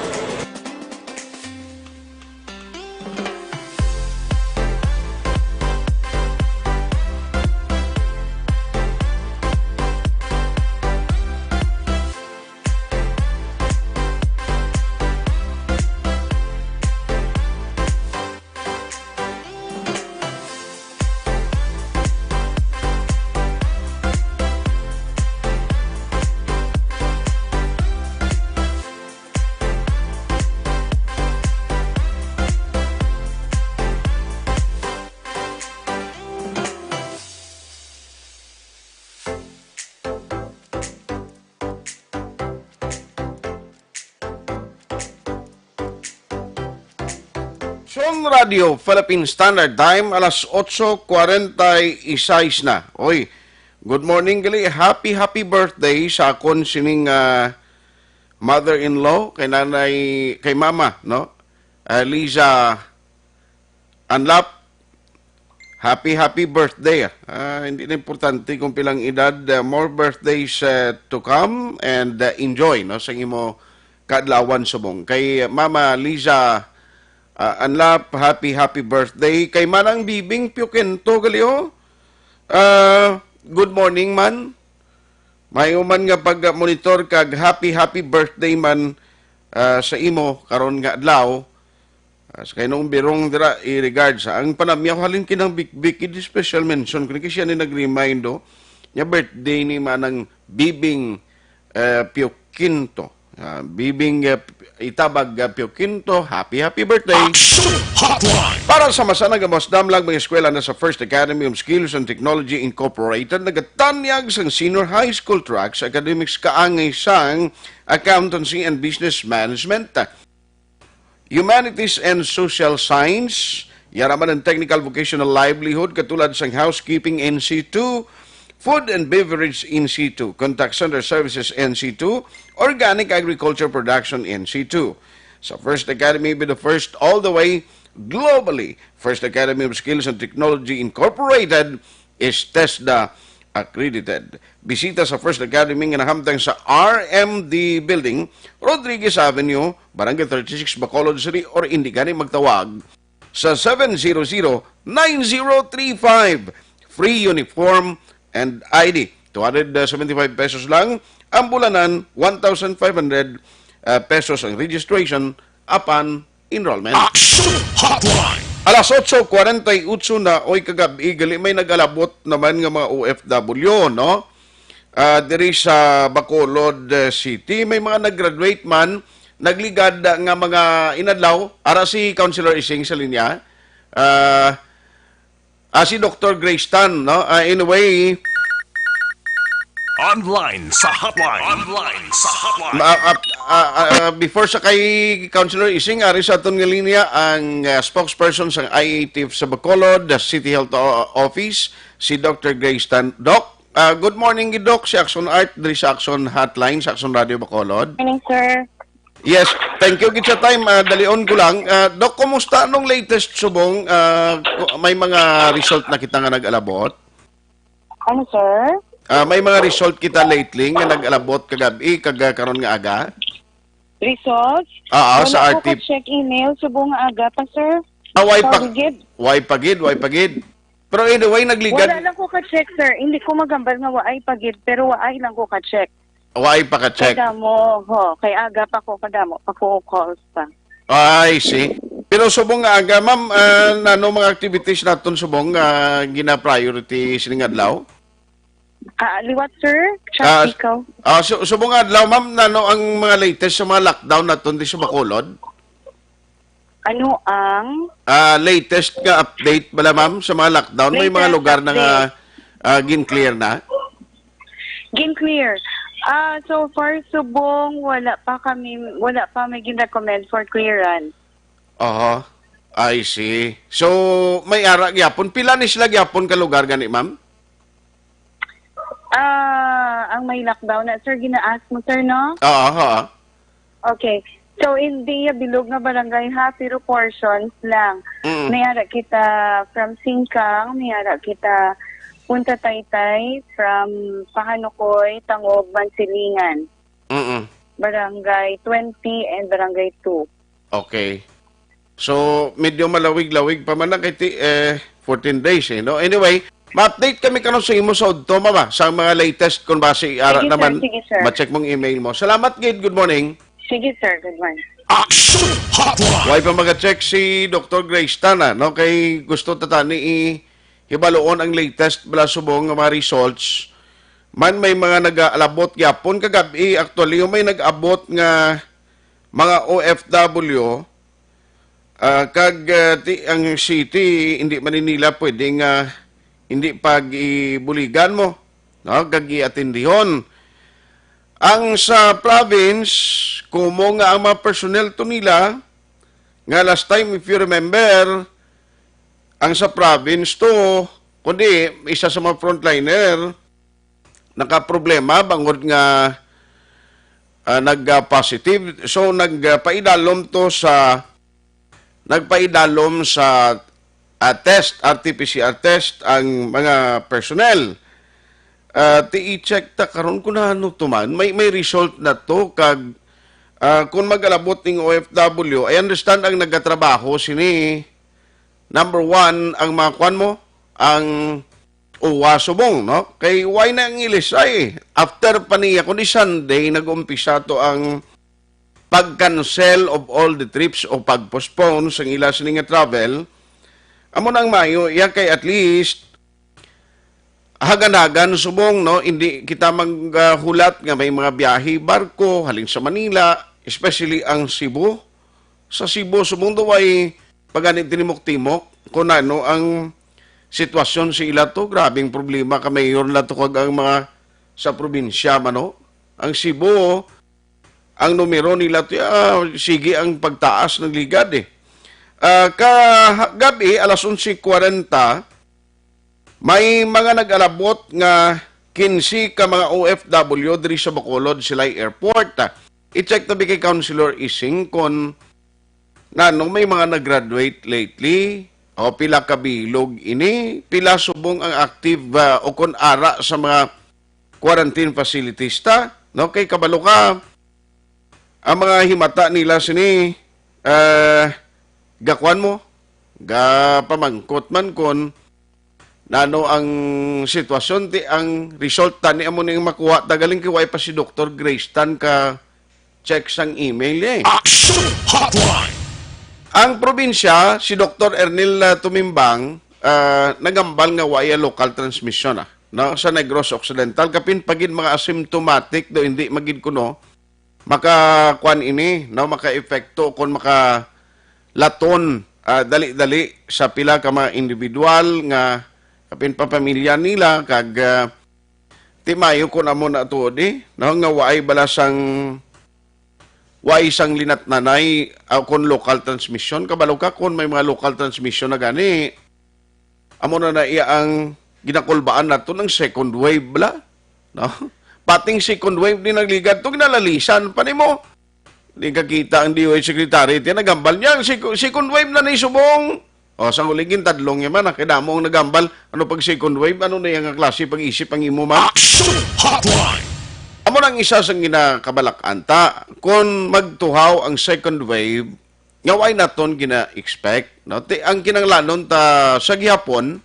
Son Radio Philippine Standard Time, alas otso kwarenta y seis na. Oy, good morning gali. Happy, happy birthday sa akon sining, ah, mother-in-law, kay nanay, kay mama, no? Ah, Liza Anlap, happy, happy birthday. Ah, hindi na importante kung pilang edad. Ah, more birthdays, ah, to come and, ah, enjoy, no, sa imo kaadlawan subong. Kay Mama Liza, ah, Anlap, happy, happy birthday. Kay Manang Bibing Piokento, gali, oh. Ah, good morning man. Maayo man nga pag-monitor kag happy, happy birthday man, ah, sa imo karon nga adlaw. Ah, sa kay Nong Birong dira, i-regards. Ang panamyaw halin kinang Bik-, Bikid, special mention. Kung siya ni nag-remind, oh, nga birthday ni Manang Bibing, eh, Pio Quinto. Ah, Bibing, eh, Itabag, ah, Pio Quinto, happy, happy birthday. Action Hotline. Para sa masanag nga mas damlag mga eskwela na sa First Academy of Skills and Technology Incorporated, nagatanyag sang senior high school track sa academics kaangay sang Accountancy and Business Management. Humanities and Social Science, yara man ang Technical Vocational Livelihood, katulad sang Housekeeping N C two, Food and Beverage N C two, Contact Center Services N C two, Organic Agriculture Production N C two. Sa First Academy, be the first all the way globally. First Academy of Skills and Technology Incorporated is TESDA accredited. Bisita sa First Academy nga nahamtang sa R M D Building, Rodriguez Avenue, Barangay thirty-six, Bacolod City, or indi gani magtawag sa seven zero zero, nine zero three five. Free uniform and I D. Two hundred seventy-five pesos lang ang bulanan, one thousand five hundred, uh, pesos ang registration, apan enrollment. Action Hotline. Alas otso kwarenta y ocho na, oy, kagab-i, gali may nag-alabot naman nga mga O F W, no? Ah, diri sa Bacolod, eh, City, may mga nag-graduate man, nagligad, ah, nga mga inadlaw. Ara si Councilor Ising sa linya. Ah, ah, si Doktor Grace Tan, no? Ah, anyway, Online sa hotline. Online sa hotline. Ma-, ah, ah, ah, before sa kay Councilor Ising, ari sa aton nga linya ang, ah, spokesperson sang I A T F sa Bacolod, the City Health O-, Office, si Doktor Grace Tan. Doc, ah, good morning, Doc, si Action Art, diri sa Action Hotline, sa Action Radio Bacolod. Morning, sir. Yes, thank you gid sa time. Ah, dalion ko lang. Ah, Doc, kumusta anong latest subong? Ah, ku-, may mga result na kita nga nag-alabot? Ano, sir? Ah, may mga result kita lately nga nag-alabot kagab-i, kag, ah, karon nga aga. Results? Ah, ah, sa Wala ko R T P. Ka-check email subong nga aga pa, sir. Ah, way pa, Sorry, gid. Way pa gid, way pa gid. Pero anyway, nagligad. Wala lang ko ka-check, sir. Hindi ko magambal nga waay pa gid, pero waay lang ko ka-check. Way pa ka-check. Kay damo, ho, kay aga pa ko, kadamo pa ko calls pa. I see. Pero subong nga aga, ma'am, ah, nano mga activities naton subong nga gina-priority sining adlaw? Ah, liwat, sir. Ah, Chat ikaw. Ah, su-, subong nga adlaw, ma'am, nano ang mga latest sa mga lockdown naton di sa Bacolod? Ano ang Ah, latest nga update bala, ma'am, sa mga lockdown? May mga Latest lugar na nga, update. Ah, gin-clear na? Gin-clear. Ah, so far, subong, wala pa kami, wala pa may gin-recommend for clearance. Aha. I see. So, may ara gyapon. Pila ni sila gyapon ka lugar gani, ma'am? Ah, ang may lockdown na, sir, gina-ask mo, sir, no? Oo, oo. Okay. So, in the bilog nga barangay, ha, pero portions lang. Mm. May ara kita from Singkang, may ara kita Punta Taytay, from Pahanukoy, Tangog, Mansilingan. Mm-mm. Barangay twenty and Barangay two. Okay. So, medyo malawig-lawig pa man na kay ti-, eh, fourteen days, eh, no? Anyway, ma-update kami karon sa imo sa udto, mama, sa mga latest kung basi ara Sige, sir. naman, Sige, sir. Ma-check mong email mo. Salamat, gid. Good morning. Sige, sir. Good morning. Action Hotline. Way pa maka-check si Doktor Grace Tana, no? Kay gusto ta tani i-, hibaluon ang latest bala subong nga mga results. Man may mga nag-aalabot gyapon kagab-i, actually, may nag-abot nga mga O F W, ah, kag, ah, ti-, ang city, hindi man nila pwede nga hindi pag-ibuligan mo, no? Kag iatindihon. Ang sa province, kumo nga ang mga personnel to nila, nga last time, if you remember, ang sa province to, kundi isa sa mga frontliner, nakaproblema bangod nga, ah, nag-positive. So, nagpaidalom to sa, nagpaidalom sa, ah, test, R T P C R test ang mga personnel. Ah, ti i-check ta karon kung ano to man. May, may result na to kag, ah, kung mag-alabot ning O F W, I understand ang nagatrabaho sini, number one, ang mga kwan mo, ang uwa subong, no? Kay why na ang ilisay? After pa niya, kundi Sunday, nag-umpisa to ang pag-cancel of all the trips o pag-postpone sa ila sini nga travel. Amo nang mayo, iya kay at least, hagan-hagan subong, no? Hindi kita maghulat nga may mga biyahe barko halin sa Manila, especially ang Cebu. Sa Cebu, subong daw ay pagani tinimok-timok kung ano ang sitwasyon sa ila to. Grabing problema ka mayor na to kag ang mga sa probinsya man, no? Ang Cebu, ang numero nila to, ah, sige ang pagtaas ng ligad eh. Ah, kagabi, alas onse kwarenta, may mga nag-alabot nga quince ka mga O F W diri sa Bacolod, Silay Airport. I-check tabi kay Councilor Ising kon nano may mga nag-graduate lately, o pila ka bilog ini, pila subong ang active, ah, o kon ara sa mga quarantine facilities ta, no? Kay kabalo ka, ang mga himata nila sini, ah, gakuan mo, gapamangkot man kon nano ang sitwasyon, ti ang resulta ni amo ning makuha ta galing kay way pa si Doktor Grace Tan ka check sang email eh. Action Hotline. Ang probinsya, si Doktor Ernil, ah, Tumimbang, ah, nagambal nga way local transmission, ah, no, sa Negros Occidental, kapin pagid mga asymptomatic do hindi magid kuno makakuan ini, no, makaepekto kon makalaton, ah, dali-dali sa pila ka mga individual nga kapin pa pamilya nila kag, ah, ti mayo kon amo na tuod eh, no, nga waay bala sang waay sang linatnanay, ah, kon local transmission. Kabalo ka kon may mga local transmission na gani, amo na na iya ang ginakulbaan nato ng second wave bala, no? Pating second wave din nagligad to, ginalalisan pa nimo. Di ka kita ang D O H secretary, ti nagambal niya, ang sec-, second wave na ni subong. O, sa huli, gintadlong niya man, ah, kay damo ang nagambal. Ano pag second wave? Ano na yung klase pag-isip ang imo man? Action Hotline. Amo nang isa sa ginakabalak-an ta. Kung magtuhaw ang second wave, nga way naton gina-expect, no? Ti, ang kinanglanon ta sa gihapon,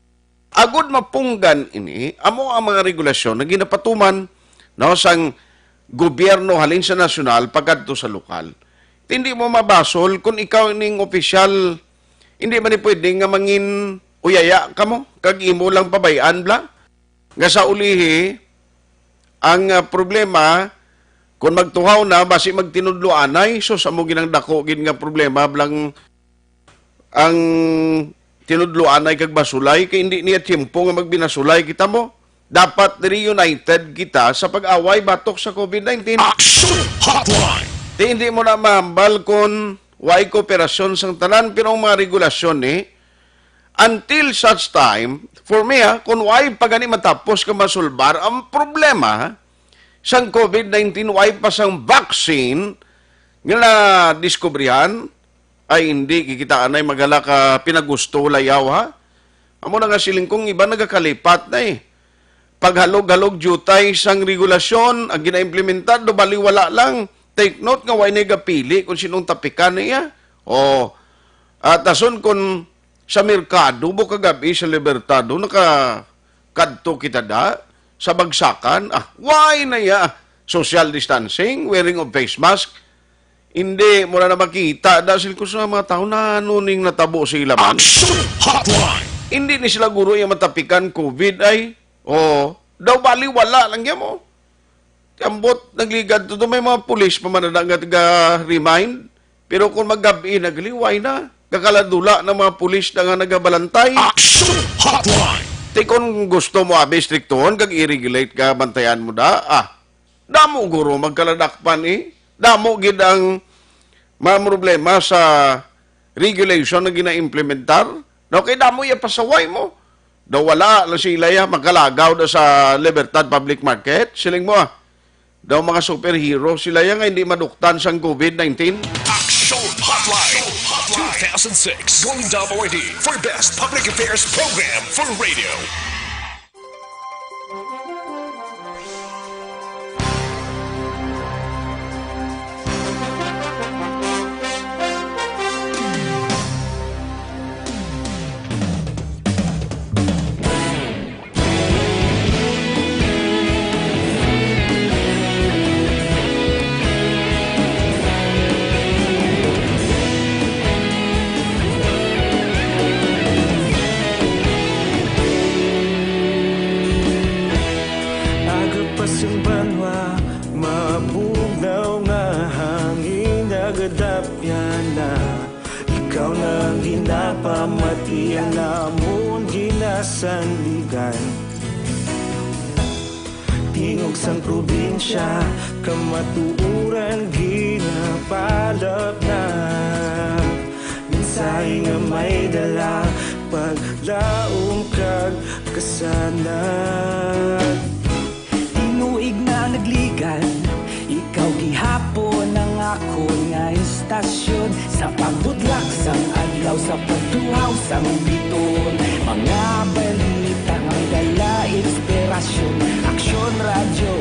agud mapunggan ini, amo ang mga regulasyon na ginapatuman, no, sang gobyerno halin sa nasyonal pagkadto sa lokal. Ti hindi mo mabasol kung ikaw ning opisyal, hindi man ni pwede nga mangin uyaya ka mo, kag imo lang pabay-an bla. Nga sa ulihi, ang, ah, problema, kung magtuhaw na, basi magtinudloanay, sus, amo ginang dako gid nga problema, blang ang tinudloanay kag basulay, kay hindi niya tiyempo nga magbinasulay kita mo. Dapat reunited kita sa pag-away batok sa covid nineteen. Action Hotline. Ti hindi mo na mahambal kung way kooperasyon sang tanan, pero ang mga regulasyon ni, until such time, for me, ha, kung way pa gani matapos ka masulbar ang problema sang covid nineteen, way pa sang vaccine nga nadiskubrihan, ay hindi, kikitaan ay maghala ka pinagusto layaw, ha? Amo na nga siling kong iba nagakalipat na eh. Paghalog-halog diutay sang regulasyon ang ginaimplementar, do baliwala lang. Take note nga way nagapili kung sinong tapikan niya. O, at ason kung sa merkado mo kagabi sa Libertado, nakakadto kita da, sa bagsakan. Ah, why na ya? Social distancing, wearing of face mask. Hindi mo na, na makita da sila kung sa mga tao na ano ning natabo sa ila man. Action Hotline. Hindi ni sila guro yung matapikan covid ay. Oh, daw bali wala lang yan mo. Ambot, nagligad to, may mga pulis pa man na nga taga-remind. Pero kung magabi, nagliway na. Kakaladula ng mga pulis na nga nagabalantay. Action Hotline. Ti kung gusto mo abi striktuhon kag i-regulate ka, bantayan mo da. Ah, damo guro magkaladakpan eh. Damo gid ang mga problema sa regulation na ginaimplementar. No, kay damo iya pasaway mo. Daw wala lang sila ya, magkalagaw na sa Libertad Public Market. Siling mo ah, daw mga superhero sila ya nga hindi maduktan sang covid nineteen. Action Hotline two thousand six Golden Dome Awardee for Best Public Affairs Program for Radio. Aga pa sing banwa, mabugnaw nga hangin, nagadapyan na. Ikaw na ang ginapamati, ang amon ginasandigan. Di Ug sang probinsya, kamatuoran ginapalapnag. Mensahe nga may dala, paglaom kag kasanag. Tinuig na nagligan, ikaw gihapon ang akon nga istasyon. Sa pagbudlak sang adlaw, sa pagtuhaw sang biton, mga balita nga may dala inspirasyon. Aksyon Radyo,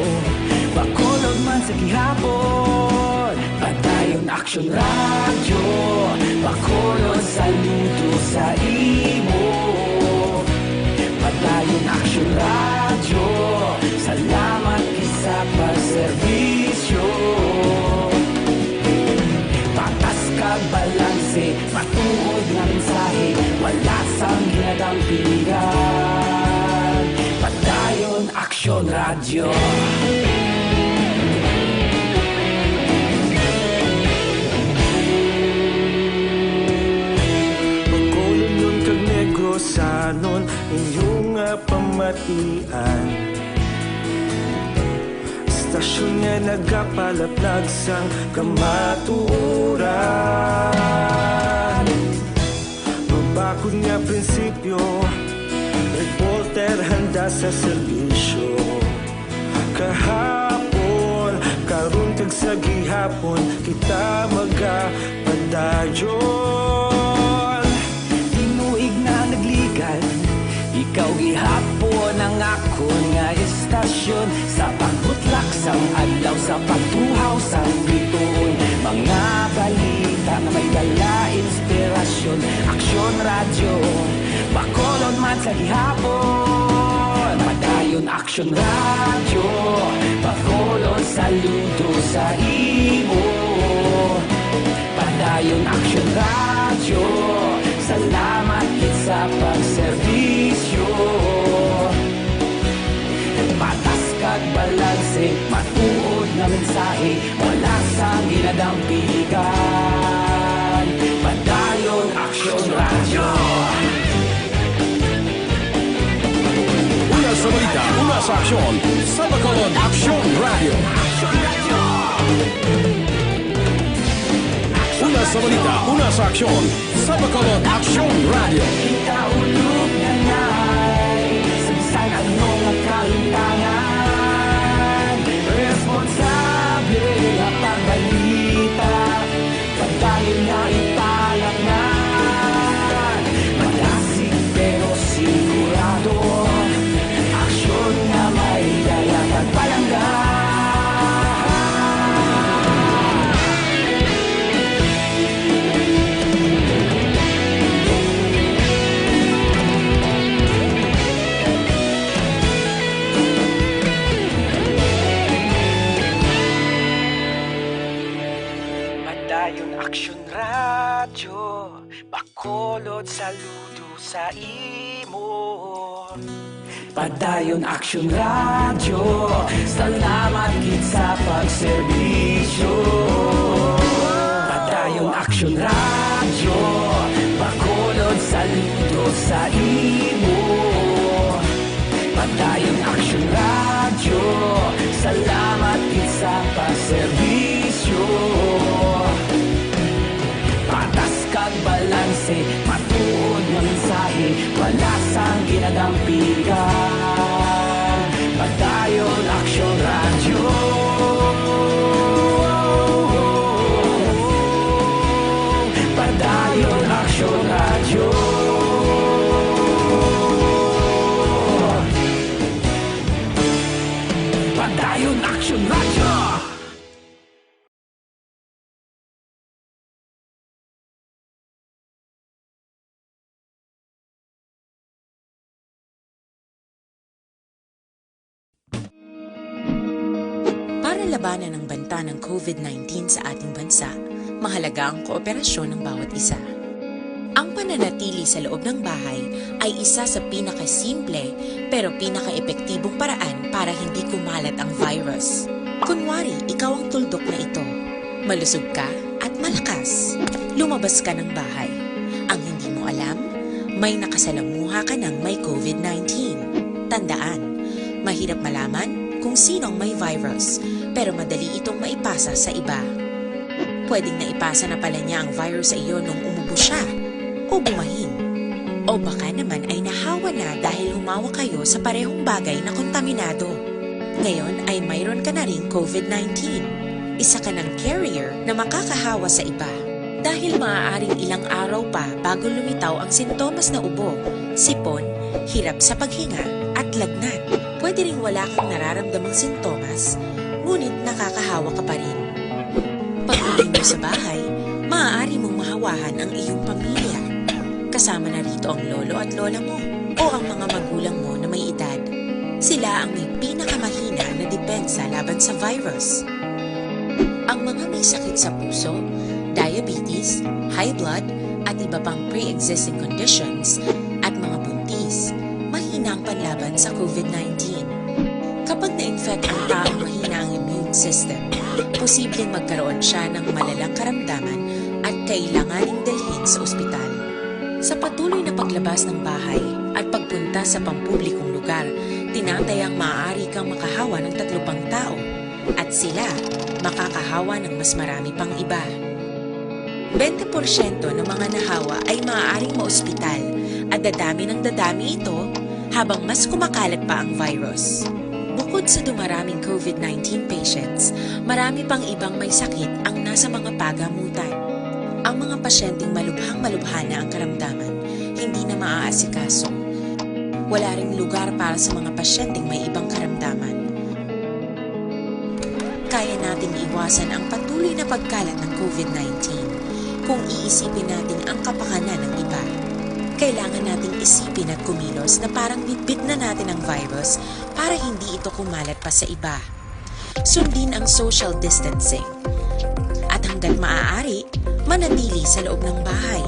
Bacolod man sa gihapon. Padayon Aksyon Radyo, Bacolod, saludo sa imo. Padayon Aksyon Radyo, salamat gid sa pagserbisyo. Patas kag balanse, matuod nga mensahe, wala sang ginadampigan. Padayon Aksyon Radyo. Bacolodnon kag Negrosanon, inyo nga pamatian. Istasyon nga nagapalaplag sang kamatuoran. Mabakod nga prinsipyo, reporter handa sa serbisyo. Kahapon, karon kag sa gihapon, kita magapadayon. Tinuig na nagligan, ikaw gihapon ang akon nga istasyon. Sa pagbutlak sang adlaw, sa pagtuhaw sang bituon, mga balita nga may dala inspirasyon. Aksyon Radyo, Bacolod man sa gihapon. Padayon Aksyon Radyo, Bacolod, saludo sa imo. Padayon Aksyon Radyo, salamat gid sa pagserbisyo. Patas kag balanse, matuod nga mensahe, wala sang ginadampigan. Padayon Aksyon Radyo. Una sa balita, una sa aksyon, sa Bacolod Aksyon Radyo. Una sa balita, una sa aksyon, sa Bacolod Aksyon Radyo. Kita ulog na ngay, sa bisan ano nga kahimtangan, responsable nga pagbalita. Padayon na ipalapngan, madasig pero sigurado. Aksyon nga may dala kag palangga. Padayon Aksyon Radyo, Bacolod, saludo sa imo. Padayon Aksyon Radyo, salamat gid sa pagserbisyo. Padayon Aksyon Radyo, Bacolod, saludo sa imo. Padayon Aksyon Radyo, salamat gid sa pagserbisyo. Patas kag balanse, matuod nga mensahe, wala sang ginadampigan. Padayon Aksyon Radyo. Padayon Aksyon Radyo. Padayon Aksyon Radyo. Para labanan ang banta ng COVID nineteen sa ating bansa, mahalaga ang kooperasyon ng bawat isa. Ang pananatili sa loob ng bahay ay isa sa pinakasimple pero pinakaepektibong paraan para hindi kumalat ang virus. Kunwari, ikaw ang tuldok na ito. Malusog ka at malakas. Lumabas ka ng bahay. Ang hindi mo alam, may nakasalamuha ka ng may COVID nineteen. Tandaan, mahirap malaman kung sino ang may virus, pero madali itong maipasa sa iba. Pwedeng naipasa na pala niya ang virus sa iyo nung umubo siya o bumahin. O baka naman ay nahawa na dahil humawa kayo sa parehong bagay na kontaminado. Ngayon ay mayroon ka na ring COVID nineteen. Isa ka ng carrier na makakahawa sa iba. Dahil maaaring ilang araw pa bago lumitaw ang sintomas na ubo, sipon, hirap sa paghinga, at lagnat. Pwede ring wala kang nararamdamang sintomas, ngunit nakakahawa ka pa rin. Pag-uwi mo sa bahay, maaari mong mahawahan ang iyong pamilya. Kasama na rito ang lolo at lola mo o ang mga magulang mo na may edad. Sila ang may pinakamahina na depensa laban sa virus. Ang mga may sakit sa puso, diabetes, high blood, at iba pang pre-existing conditions, at mga buntis, mahina ang panlaban sa COVID nineteen. Kapag na-infect ang taong mahina ang immune system, posibleng magkaroon siya ng malalang karamdaman at kailanganing dalhin sa ospital. Sa patuloy na paglabas ng bahay at pagpunta sa pampublikong lugar, tinatayang maaari kang makahawa ng tatlo pang tao at sila makakahawa ng mas marami pang iba. Bente porsyento ng mga nahawa ay maaaring maospital at dadami ng dadami ito habang mas kumakalat pa ang virus. Bukod sa dumaraming COVID nineteen patients, marami pang ibang may sakit ang nasa mga pagamutan. Ang mga pasyenteng malubhang-malubha na ang karamdaman, hindi na maaasikaso. Wala ring lugar para sa mga pasyenteng may ibang karamdaman. Kaya nating iwasan ang patuloy na pagkalat ng COVID nineteen kung iisipin natin ang kapakanan ng iba. Kailangan nating isipin at kumilos na parang bitbit na natin ang virus para hindi ito kumalat pa sa iba. Sundin ang social distancing. At hanggat maaari, manatili sa loob ng bahay.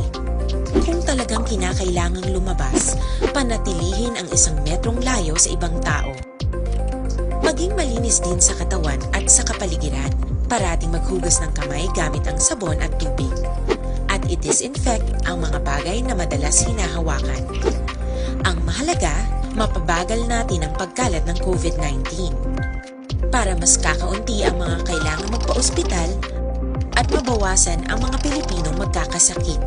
Kung talagang kinakailangang lumabas, panatilihin ang isang metrong layo sa ibang tao. Maging malinis din sa katawan at sa kapaligiran. Parating maghugas ng kamay gamit ang sabon at tubig. At i-disinfect ang mga bagay na madalas hinahawakan. Ang mahalaga, mapabagal natin ang pagkalat ng COVID nineteen. Para mas kakaunti ang mga kailangang magpa-ospital at mabawasan ang mga Pilipinong magkakasakit.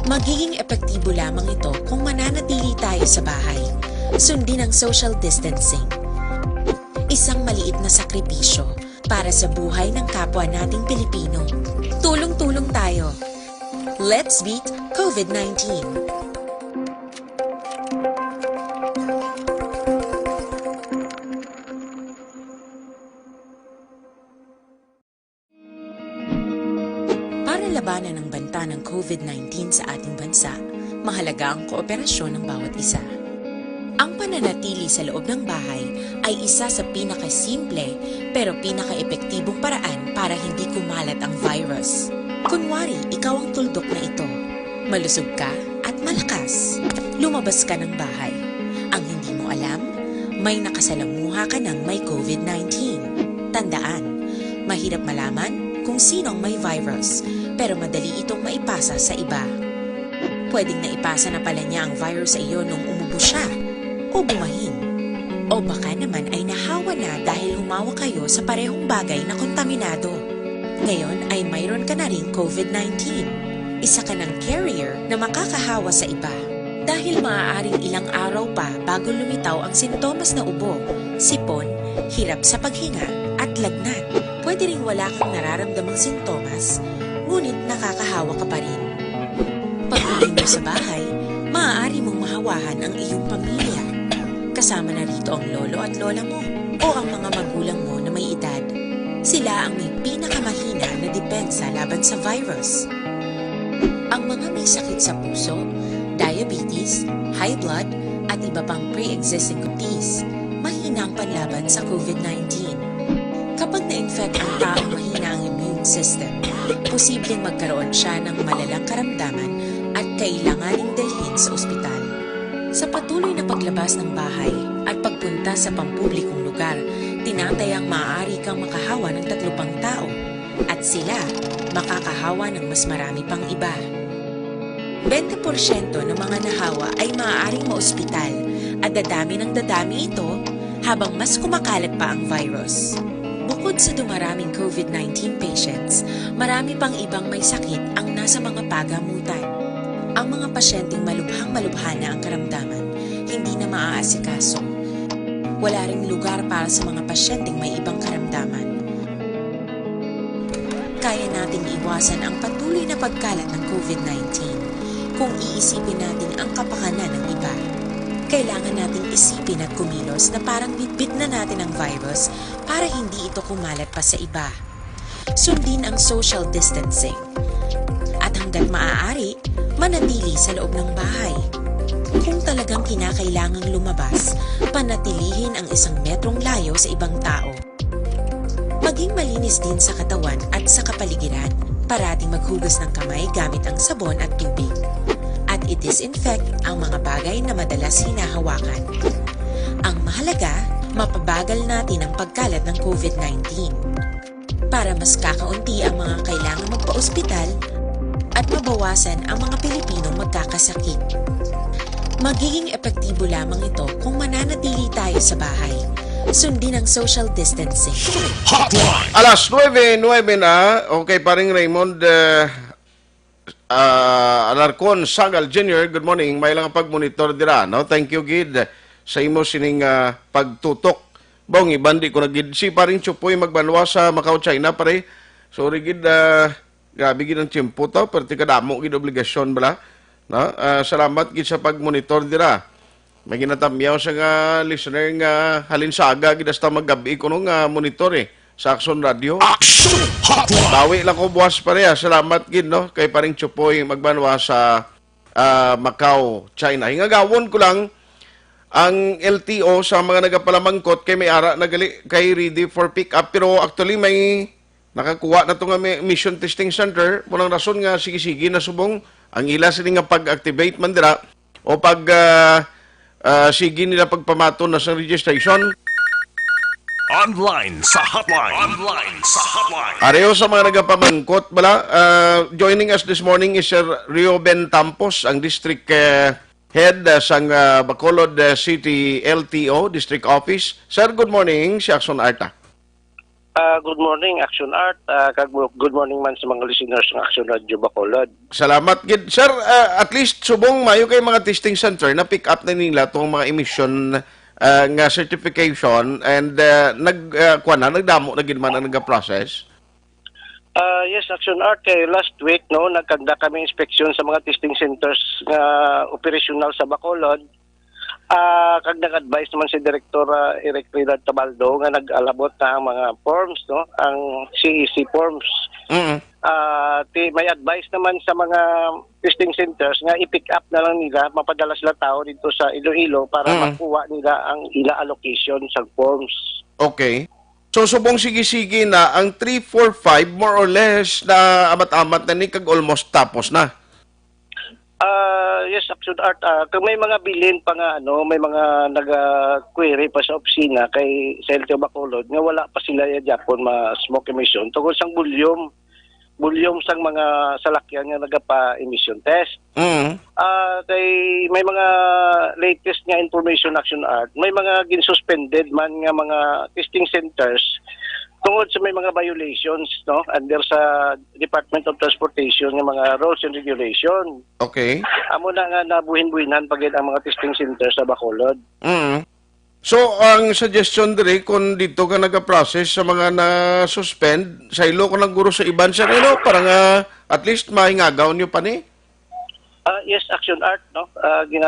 Magiging epektibo lamang ito kung mananatili tayo sa bahay. Sundin ang social distancing. Isang maliit na sakripisyo para sa buhay ng kapwa nating Pilipino. Tulong-tulong tayo. Let's beat COVID nineteen. Para labanan ang banta ng COVID nineteen sa ating bansa, mahalaga ang kooperasyon ng bawat isa. Ang pananatili sa loob ng bahay ay isa sa pinakasimple pero pinakaepektibong paraan para hindi kumalat ang virus. Kunwari, ikaw ang tuldok na ito. Malusog ka at malakas. Lumabas ka ng bahay. Ang hindi mo alam, may nakasalamuha ka ng may COVID nineteen. Tandaan, mahirap malaman kung sino ang may virus, pero madali itong maipasa sa iba. Pwedeng naipasa na pala niya ang virus sa iyo nung umubo siya o bumahin. O baka naman ay nahawa na dahil humawa kayo sa parehong bagay na kontaminado. Ngayon ay mayroon ka na ring COVID nineteen. Isa ka ng carrier na makakahawa sa iba. Dahil maaaring ilang araw pa bago lumitaw ang sintomas na ubo, sipon, hirap sa paghinga, at lagnat. Pwede ring wala kang nararamdamang sintomas, ngunit nakakahawa ka pa rin. Pag-uwi mo sa bahay, maaari mong mahawahan ang iyong pamilya. Kasama na rito ang lolo at lola mo o ang mga magulang mo na may edad. Sila ang may pinakamahina na depensa laban sa virus. Ang mga may sakit sa puso, diabetes, high blood, at iba pang pre-existing disease, mahina ang panlaban sa COVID nineteen. Kapag na-infect ang taong mahina ang immune system, posibleng magkaroon siya ng malalang karamdaman at kailanganing dalhin sa ospital. Sa patuloy na paglabas ng bahay at pagpunta sa pampublikong lugar, tinatayang maaari kang makahawa ng tatlo pang tao at sila makakahawa ng mas marami pang iba. Bente porsyento ng mga nahawa ay maaaring maospital at dadami ng dadami ito habang mas kumakalat pa ang virus. Bukod sa dumaraming COVID nineteen patients, marami pang ibang may sakit ang nasa mga pagamutan. Ang mga pasyenteng malubhang-malubha na ang karamdaman, hindi na maaasikaso. Wala ring lugar para sa mga pasyenteng may ibang karamdaman. Kaya nating iwasan ang patuloy na pagkalat ng COVID nineteen kung iisipin natin ang kapakanan ng iba. Kailangan nating isipin at kumilos na parang bitbit na natin ang virus para hindi ito kumalat pa sa iba. Sundin ang social distancing. At hanggat maaari, manatili sa loob ng bahay. Kung talagang kinakailangang lumabas, panatilihin ang isang metrong layo sa ibang tao. Maging malinis din sa katawan at sa kapaligiran. Parating maghugas ng kamay gamit ang sabon at tubig. At i-disinfect ang mga bagay na madalas hinahawakan. Ang mahalaga, mapabagal natin ang pagkalat ng COVID nineteen. Para mas kakaunti ang mga kailangang magpa-ospital at mabawasan ang mga Pilipinong magkakasakit. Magiging epektibo lamang ito kung mananatili tayo sa bahay. Sundin ang social distancing. Hotline! Alas nuebe, nuebe na. Okay, paring Raymond, uh, uh, Alarcon Sagal Junior, good morning. May lang pag-monitor dira, no? Thank you, gid, sa imo sining uh, pagtutok. Bong, iban di ko na gid. Si paring Chupoy magbanwa sa Macau, China, pare. Sorry, gid, uh, grabe gid ang tiyempo to, pero kadamo gid obligasyon bala. No? Uh, salamat gid sa pag-monitor dira. May ginatamyaw sa nga listener nga halin sa aga gid hasta maggabi kuno nga monitor eh sa Action Radio. Action Hotline! Bawi lang ko buwas pareha. Salamat gid, no, kay paring Chupoy magbanwa sa ah, Macau, China. Hingagawon ko lang ang L T O sa mga nagapalamangkot kay may ara na gali kay ready for pick up, pero actually may nakakuha na to nga may mission testing center. Mo nang rason nga sige-sige na subong ang ila sini nga pag-activate man dira o pag ah, ah, sige nila pagpamaton na sa registration. Online sa hotline. Online sa hotline. Pareho sa mga nagapamangkot bala, ah, joining us this morning is Sir Reuben Tampos, ang district eh, head ah, sang ah, Bacolod ah, City L T O District Office. Sir, good morning. Si Action Art. Ah. Ah, good morning, Action Art. Ah, kag good morning man sa mga listeners ng Action Radio Bacolod. Salamat gid, sir. Ah, at least subong mayo kay mga testing center na pick up na nila tong mga emission ah, nga certification and ah, nag ah, kuwan na, nagdamo na gid man ang nag-process. Ah, yes, Action Art, kay last week, no, nagkanda kami inspeksyon sa mga testing centers nga operational sa Bacolod. Ah, kag nag-advise naman si Director ah, Eric Ridad Tabaldo nga nag-alabot na ang mga forms, no, ang C E C forms. Mm. Ah, ti, may advice naman sa mga testing centers nga i-pick up na lang nila, mapadala sila tao dito sa Iloilo para Mm. makuha nila ang ila allocation sa forms. Okay. So subong sige-sige na ang three, four, five, more or less na amat-amat na ni kag almost tapos na. Ah, yes, Action Art. Ah, kung may mga bilin pa nga ano, may mga naga-query pa sa opisina kay sa L T O Bacolod nga wala pa sila ya Japon ma smoke emission tungod sang volume, volume sang mga salakyan nga nagapa-emission test. Mm. Ah, kay may mga latest nga information, Action Art, may mga gin-suspended man nga mga testing centers tungod sa may mga violations, no, under sa Department of Transportation nga mga rules and regulation. Okay. Amo na nga nabuhin-buhinan pa gid ang mga testing center sa Bacolod. Mm. So, ang suggestion diri, kung dito ka nag-process sa mga na-suspend, saylo ko lang guro sa iban, sir, ano, para nga at least mahingagaw nyo pa ni? Ah, yes, Action Art, no? Ah, gina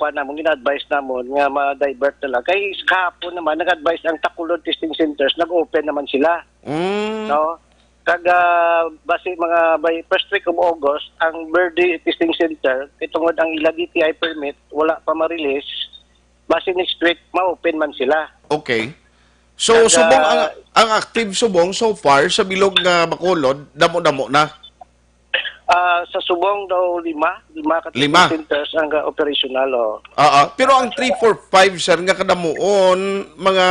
kuan namon, gina-advise namon nga ma-divert na lang. Kay kahapon naman nag-advise ang Tacolod testing centers, nag-open naman sila, Mm. no? Kag ah, basi mga by first week of August ang Verde testing center, kay tungod ang ila D T I permit wala pa ma-release, basi next week ma-open man sila. Okay. So, Kag, subong ang, ah, ang active subong so far sa bilog nga Bacolod, damo-damo na. Ah, sa subong daw lima, lima ka Lima. Centers ang ah, operational, oh. Oo. Pero ang three, four, five, sir, nga kadamuon, mga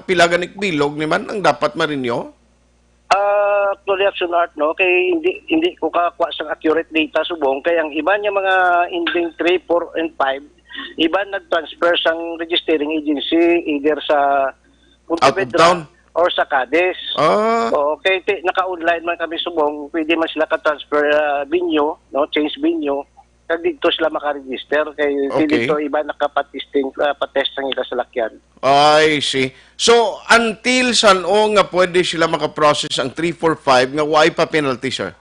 pila ganik bilog ni man ang dapat marinyo? Ah, actually, Action Art, no, kay hindi hindi ko kakuha sa accurate data subong, kay ang iba niya mga ending three, four, and five, Iban nag-transfer sang registering agency either sa Pontevedra or sa Cadiz. Ah. Oo, kay ti-, naka-online man kami subong, pwede man sila ka-transfer, ah, venue, no, change venue, kag dito sila maka-register, kay ti Okay. dito iba nakapatisting, ah, patest ang ila salakyan. I see. So, until san-o nga pwede sila maka-process ang three four five nga way pa penalty, sir?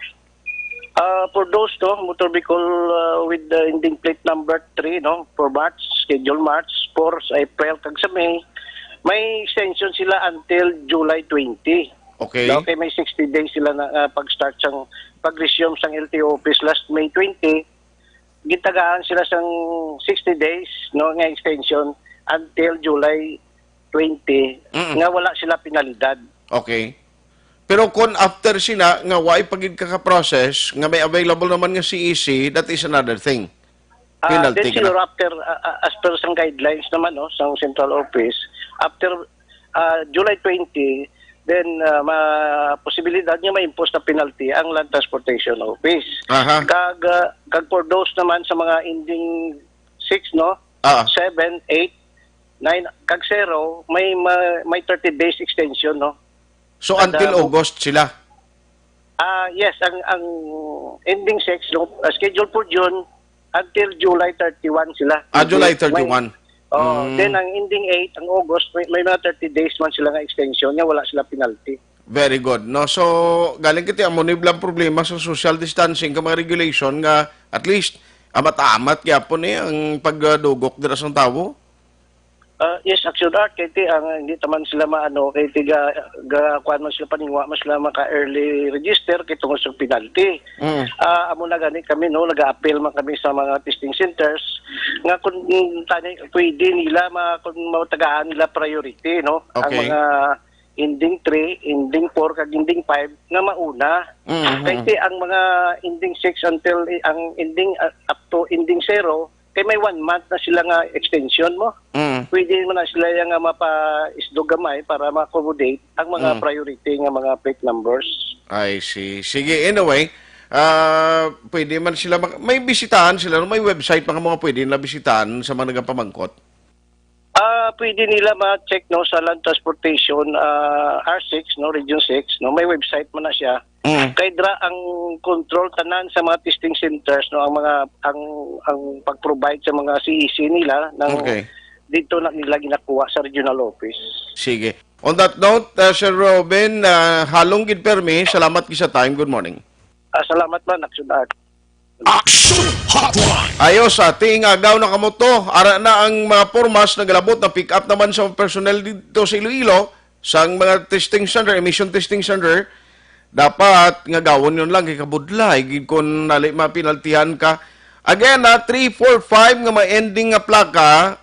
Ah, for those, no, motor vehicle, ah, with the ending plate number three, no, for March, schedule March, four sa April, kag sa May, may extension sila until July twenty. Okay. Okay, may sixty days sila na, ah, pag-start sang pag-resume sang L T O office last May twenty. Gitagaan sila sang sixty days, no, nga extension until July twenty, Mm. nga wala sila penalidad. Okay. Pero kung after sina nga way pa gid ka ka-process, nga may available naman nga C E C, that is another thing. Ah, Penalty then ka na. siguro after, ah, ah, as per sang guidelines naman, no, sang central office, after, ah, July twenty, then, ah, ma-, posibilidad nga ma-impose na penalty ang Land Transportation Office. Aha. Kag, ah, kag for those naman sa mga ending six, no? Ah. Seven, eight, nine, kag zero, may ma-, may thirty days extension, no? So, Kada until mo- August sila? Ah, yes, ang, ang ending six, no, ah, schedule for June, until July thirty-one sila. Ah, July May, thirty-one. Oh, Mm. then ang ending eight, ang August, may, may mga thirty days man sila nga extension nga wala sila penalty. Very good, no? So, galing kita, amo ni blang problema sa social distancing ka mga regulation nga at least amat-amat gyapon ni ang pagdugok dira sang tawo. Ah, yes, Action Art, kay ti, ang, hindi naman sila maano, kay ti, ga, ga, kuwan man sila paningwa, mas sila maka-early register, kay tungod sa penalty. Mm. Ah, amo na gani kami, no, nag-a-appeal man kami sa mga testing centers, nga kung, mm, tani, pwede nila, ma, kung matagaan nila priority, no, ang Okay. mga ending three, ending four, kag ending five, nga mauna. Mm, Kay mm. ti, ang mga ending six until, eh, ang ending, ah, up to ending zero, kay may one month na sila nga extension mo. Mm. Pwede mo na sila yang nga mapa-isdog gamay para ma-accommodate ang mga Mm. priority nga mga plate numbers. I see. Sige, anyway, ah, pwede man sila mak-, may bisitahan sila, no? May website pa nga mga pwede na bisitahan sa mga nagapamangkot? Ah, pwede nila ma-check, no, sa Land Transportation, ah, R six, no, Region six, no, may website man na siya. Mm. Kay dra ang control tanan sa mga testing centers, no, ang mga, ang, ang pag-provide sa mga C E C nila ng Okay. dito na nila ginakuha sa regional office. Sige. On that note, uh, Sir Robin, uh, halong gid permi, salamat gid sa time. Good morning. Ah, salamat man, Action Art. Action Hotline. Ayos, ah, tiing agaw na kamo to. Ara na ang mga pormas, nagalabot na pick up naman sa personnel dito sa Iloilo, sang mga testing center, emission testing center. Dapat nga gawon yun lang kay kabudlay gid kung nali mapinaltihan ka. Again, ah, three four five nga ma-ending nga plaka,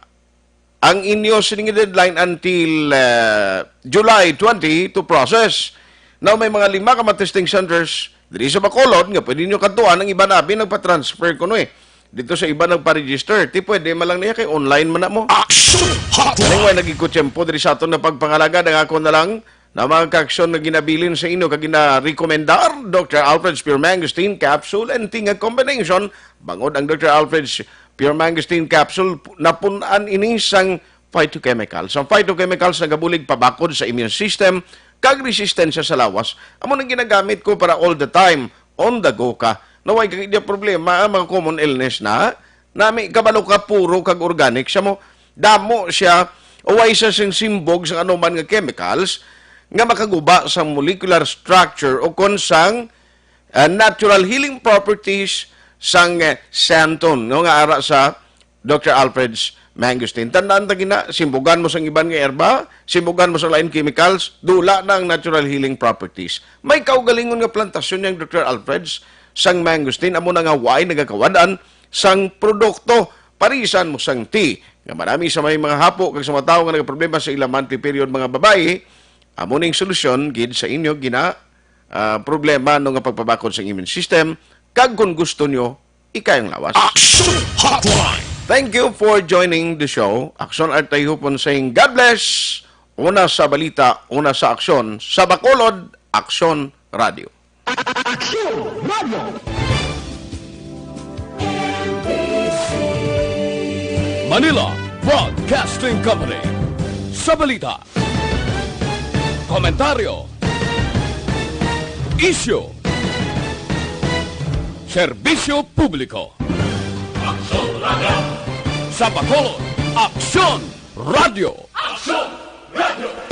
ang inyo sining deadline until, uh, July twenty to process. Now, may mga lima ka mga testing centers diri sa Bacolod nga pwede nyo kadtuan, ang iban abi nagpa-transfer kuno eh. Dito sa iban nagpa-register. Ti pwede man lang niya kay online man na mo. Action Hotline. Anyway, nagikutsyempo diri sa aton na pagpangalagad. Ang ako na lang na mga kaaksyon nga ginabilin sa inyo kag ginarekomendar, Doctor Alfred Spear Mangosteen Capsule and Tinga Combination. Bangod ang Doctor Alfred Spear Mangosteen Capsule, napun-an ini sang phytochemicals. Ang phytochemicals nagabulig pabakod sa immune system kag resistensya sa lawas. Amo nang ginagamit ko para all the time, on the go ka. Naway kag di problema, ang mga common illness na, nami kabalo ka puro kag organic siya mo. Damo siya, o way sa sing simbog sa anuman nga chemicals nga makaguba sa molecular structure o kon sang, ah, natural healing properties sang, eh, xanthone, no, nga ara sa Doctor Alfred's Mangosteen. Tandaan ta gina, simbugan mo sang iban nga erba, simbugan mo sa lain chemicals, dula na ang natural healing properties. May kaugalingon nga plantasyon yang Doctor Alfred's sang Mangosteen, amo na nga way nagakawad-an sang produkto. Parisan mo sang tea, nga marami sa may mga hapo kag sa mga tawo nga nagaproblema sa ilang monthly period, mga babayi, amo ning solusyon gid sa inyo gina, ah, problema no nga pagpabakod sa immune system, kag kung gusto nyo, ikayang lawas. Action Hotline. Thank you for joining the show. Action Art Tayhupon saying, God bless. Una sa balita, una sa aksyon. Sa Bacolod, Aksyon Radio. Aksyon Radio. Manila Broadcasting Company. Sa balita, komentaryo, isyu, serbisyo publiko. Aksyon Radio. Sa Bacolod, Aksyon Radio. Aksyon Radio.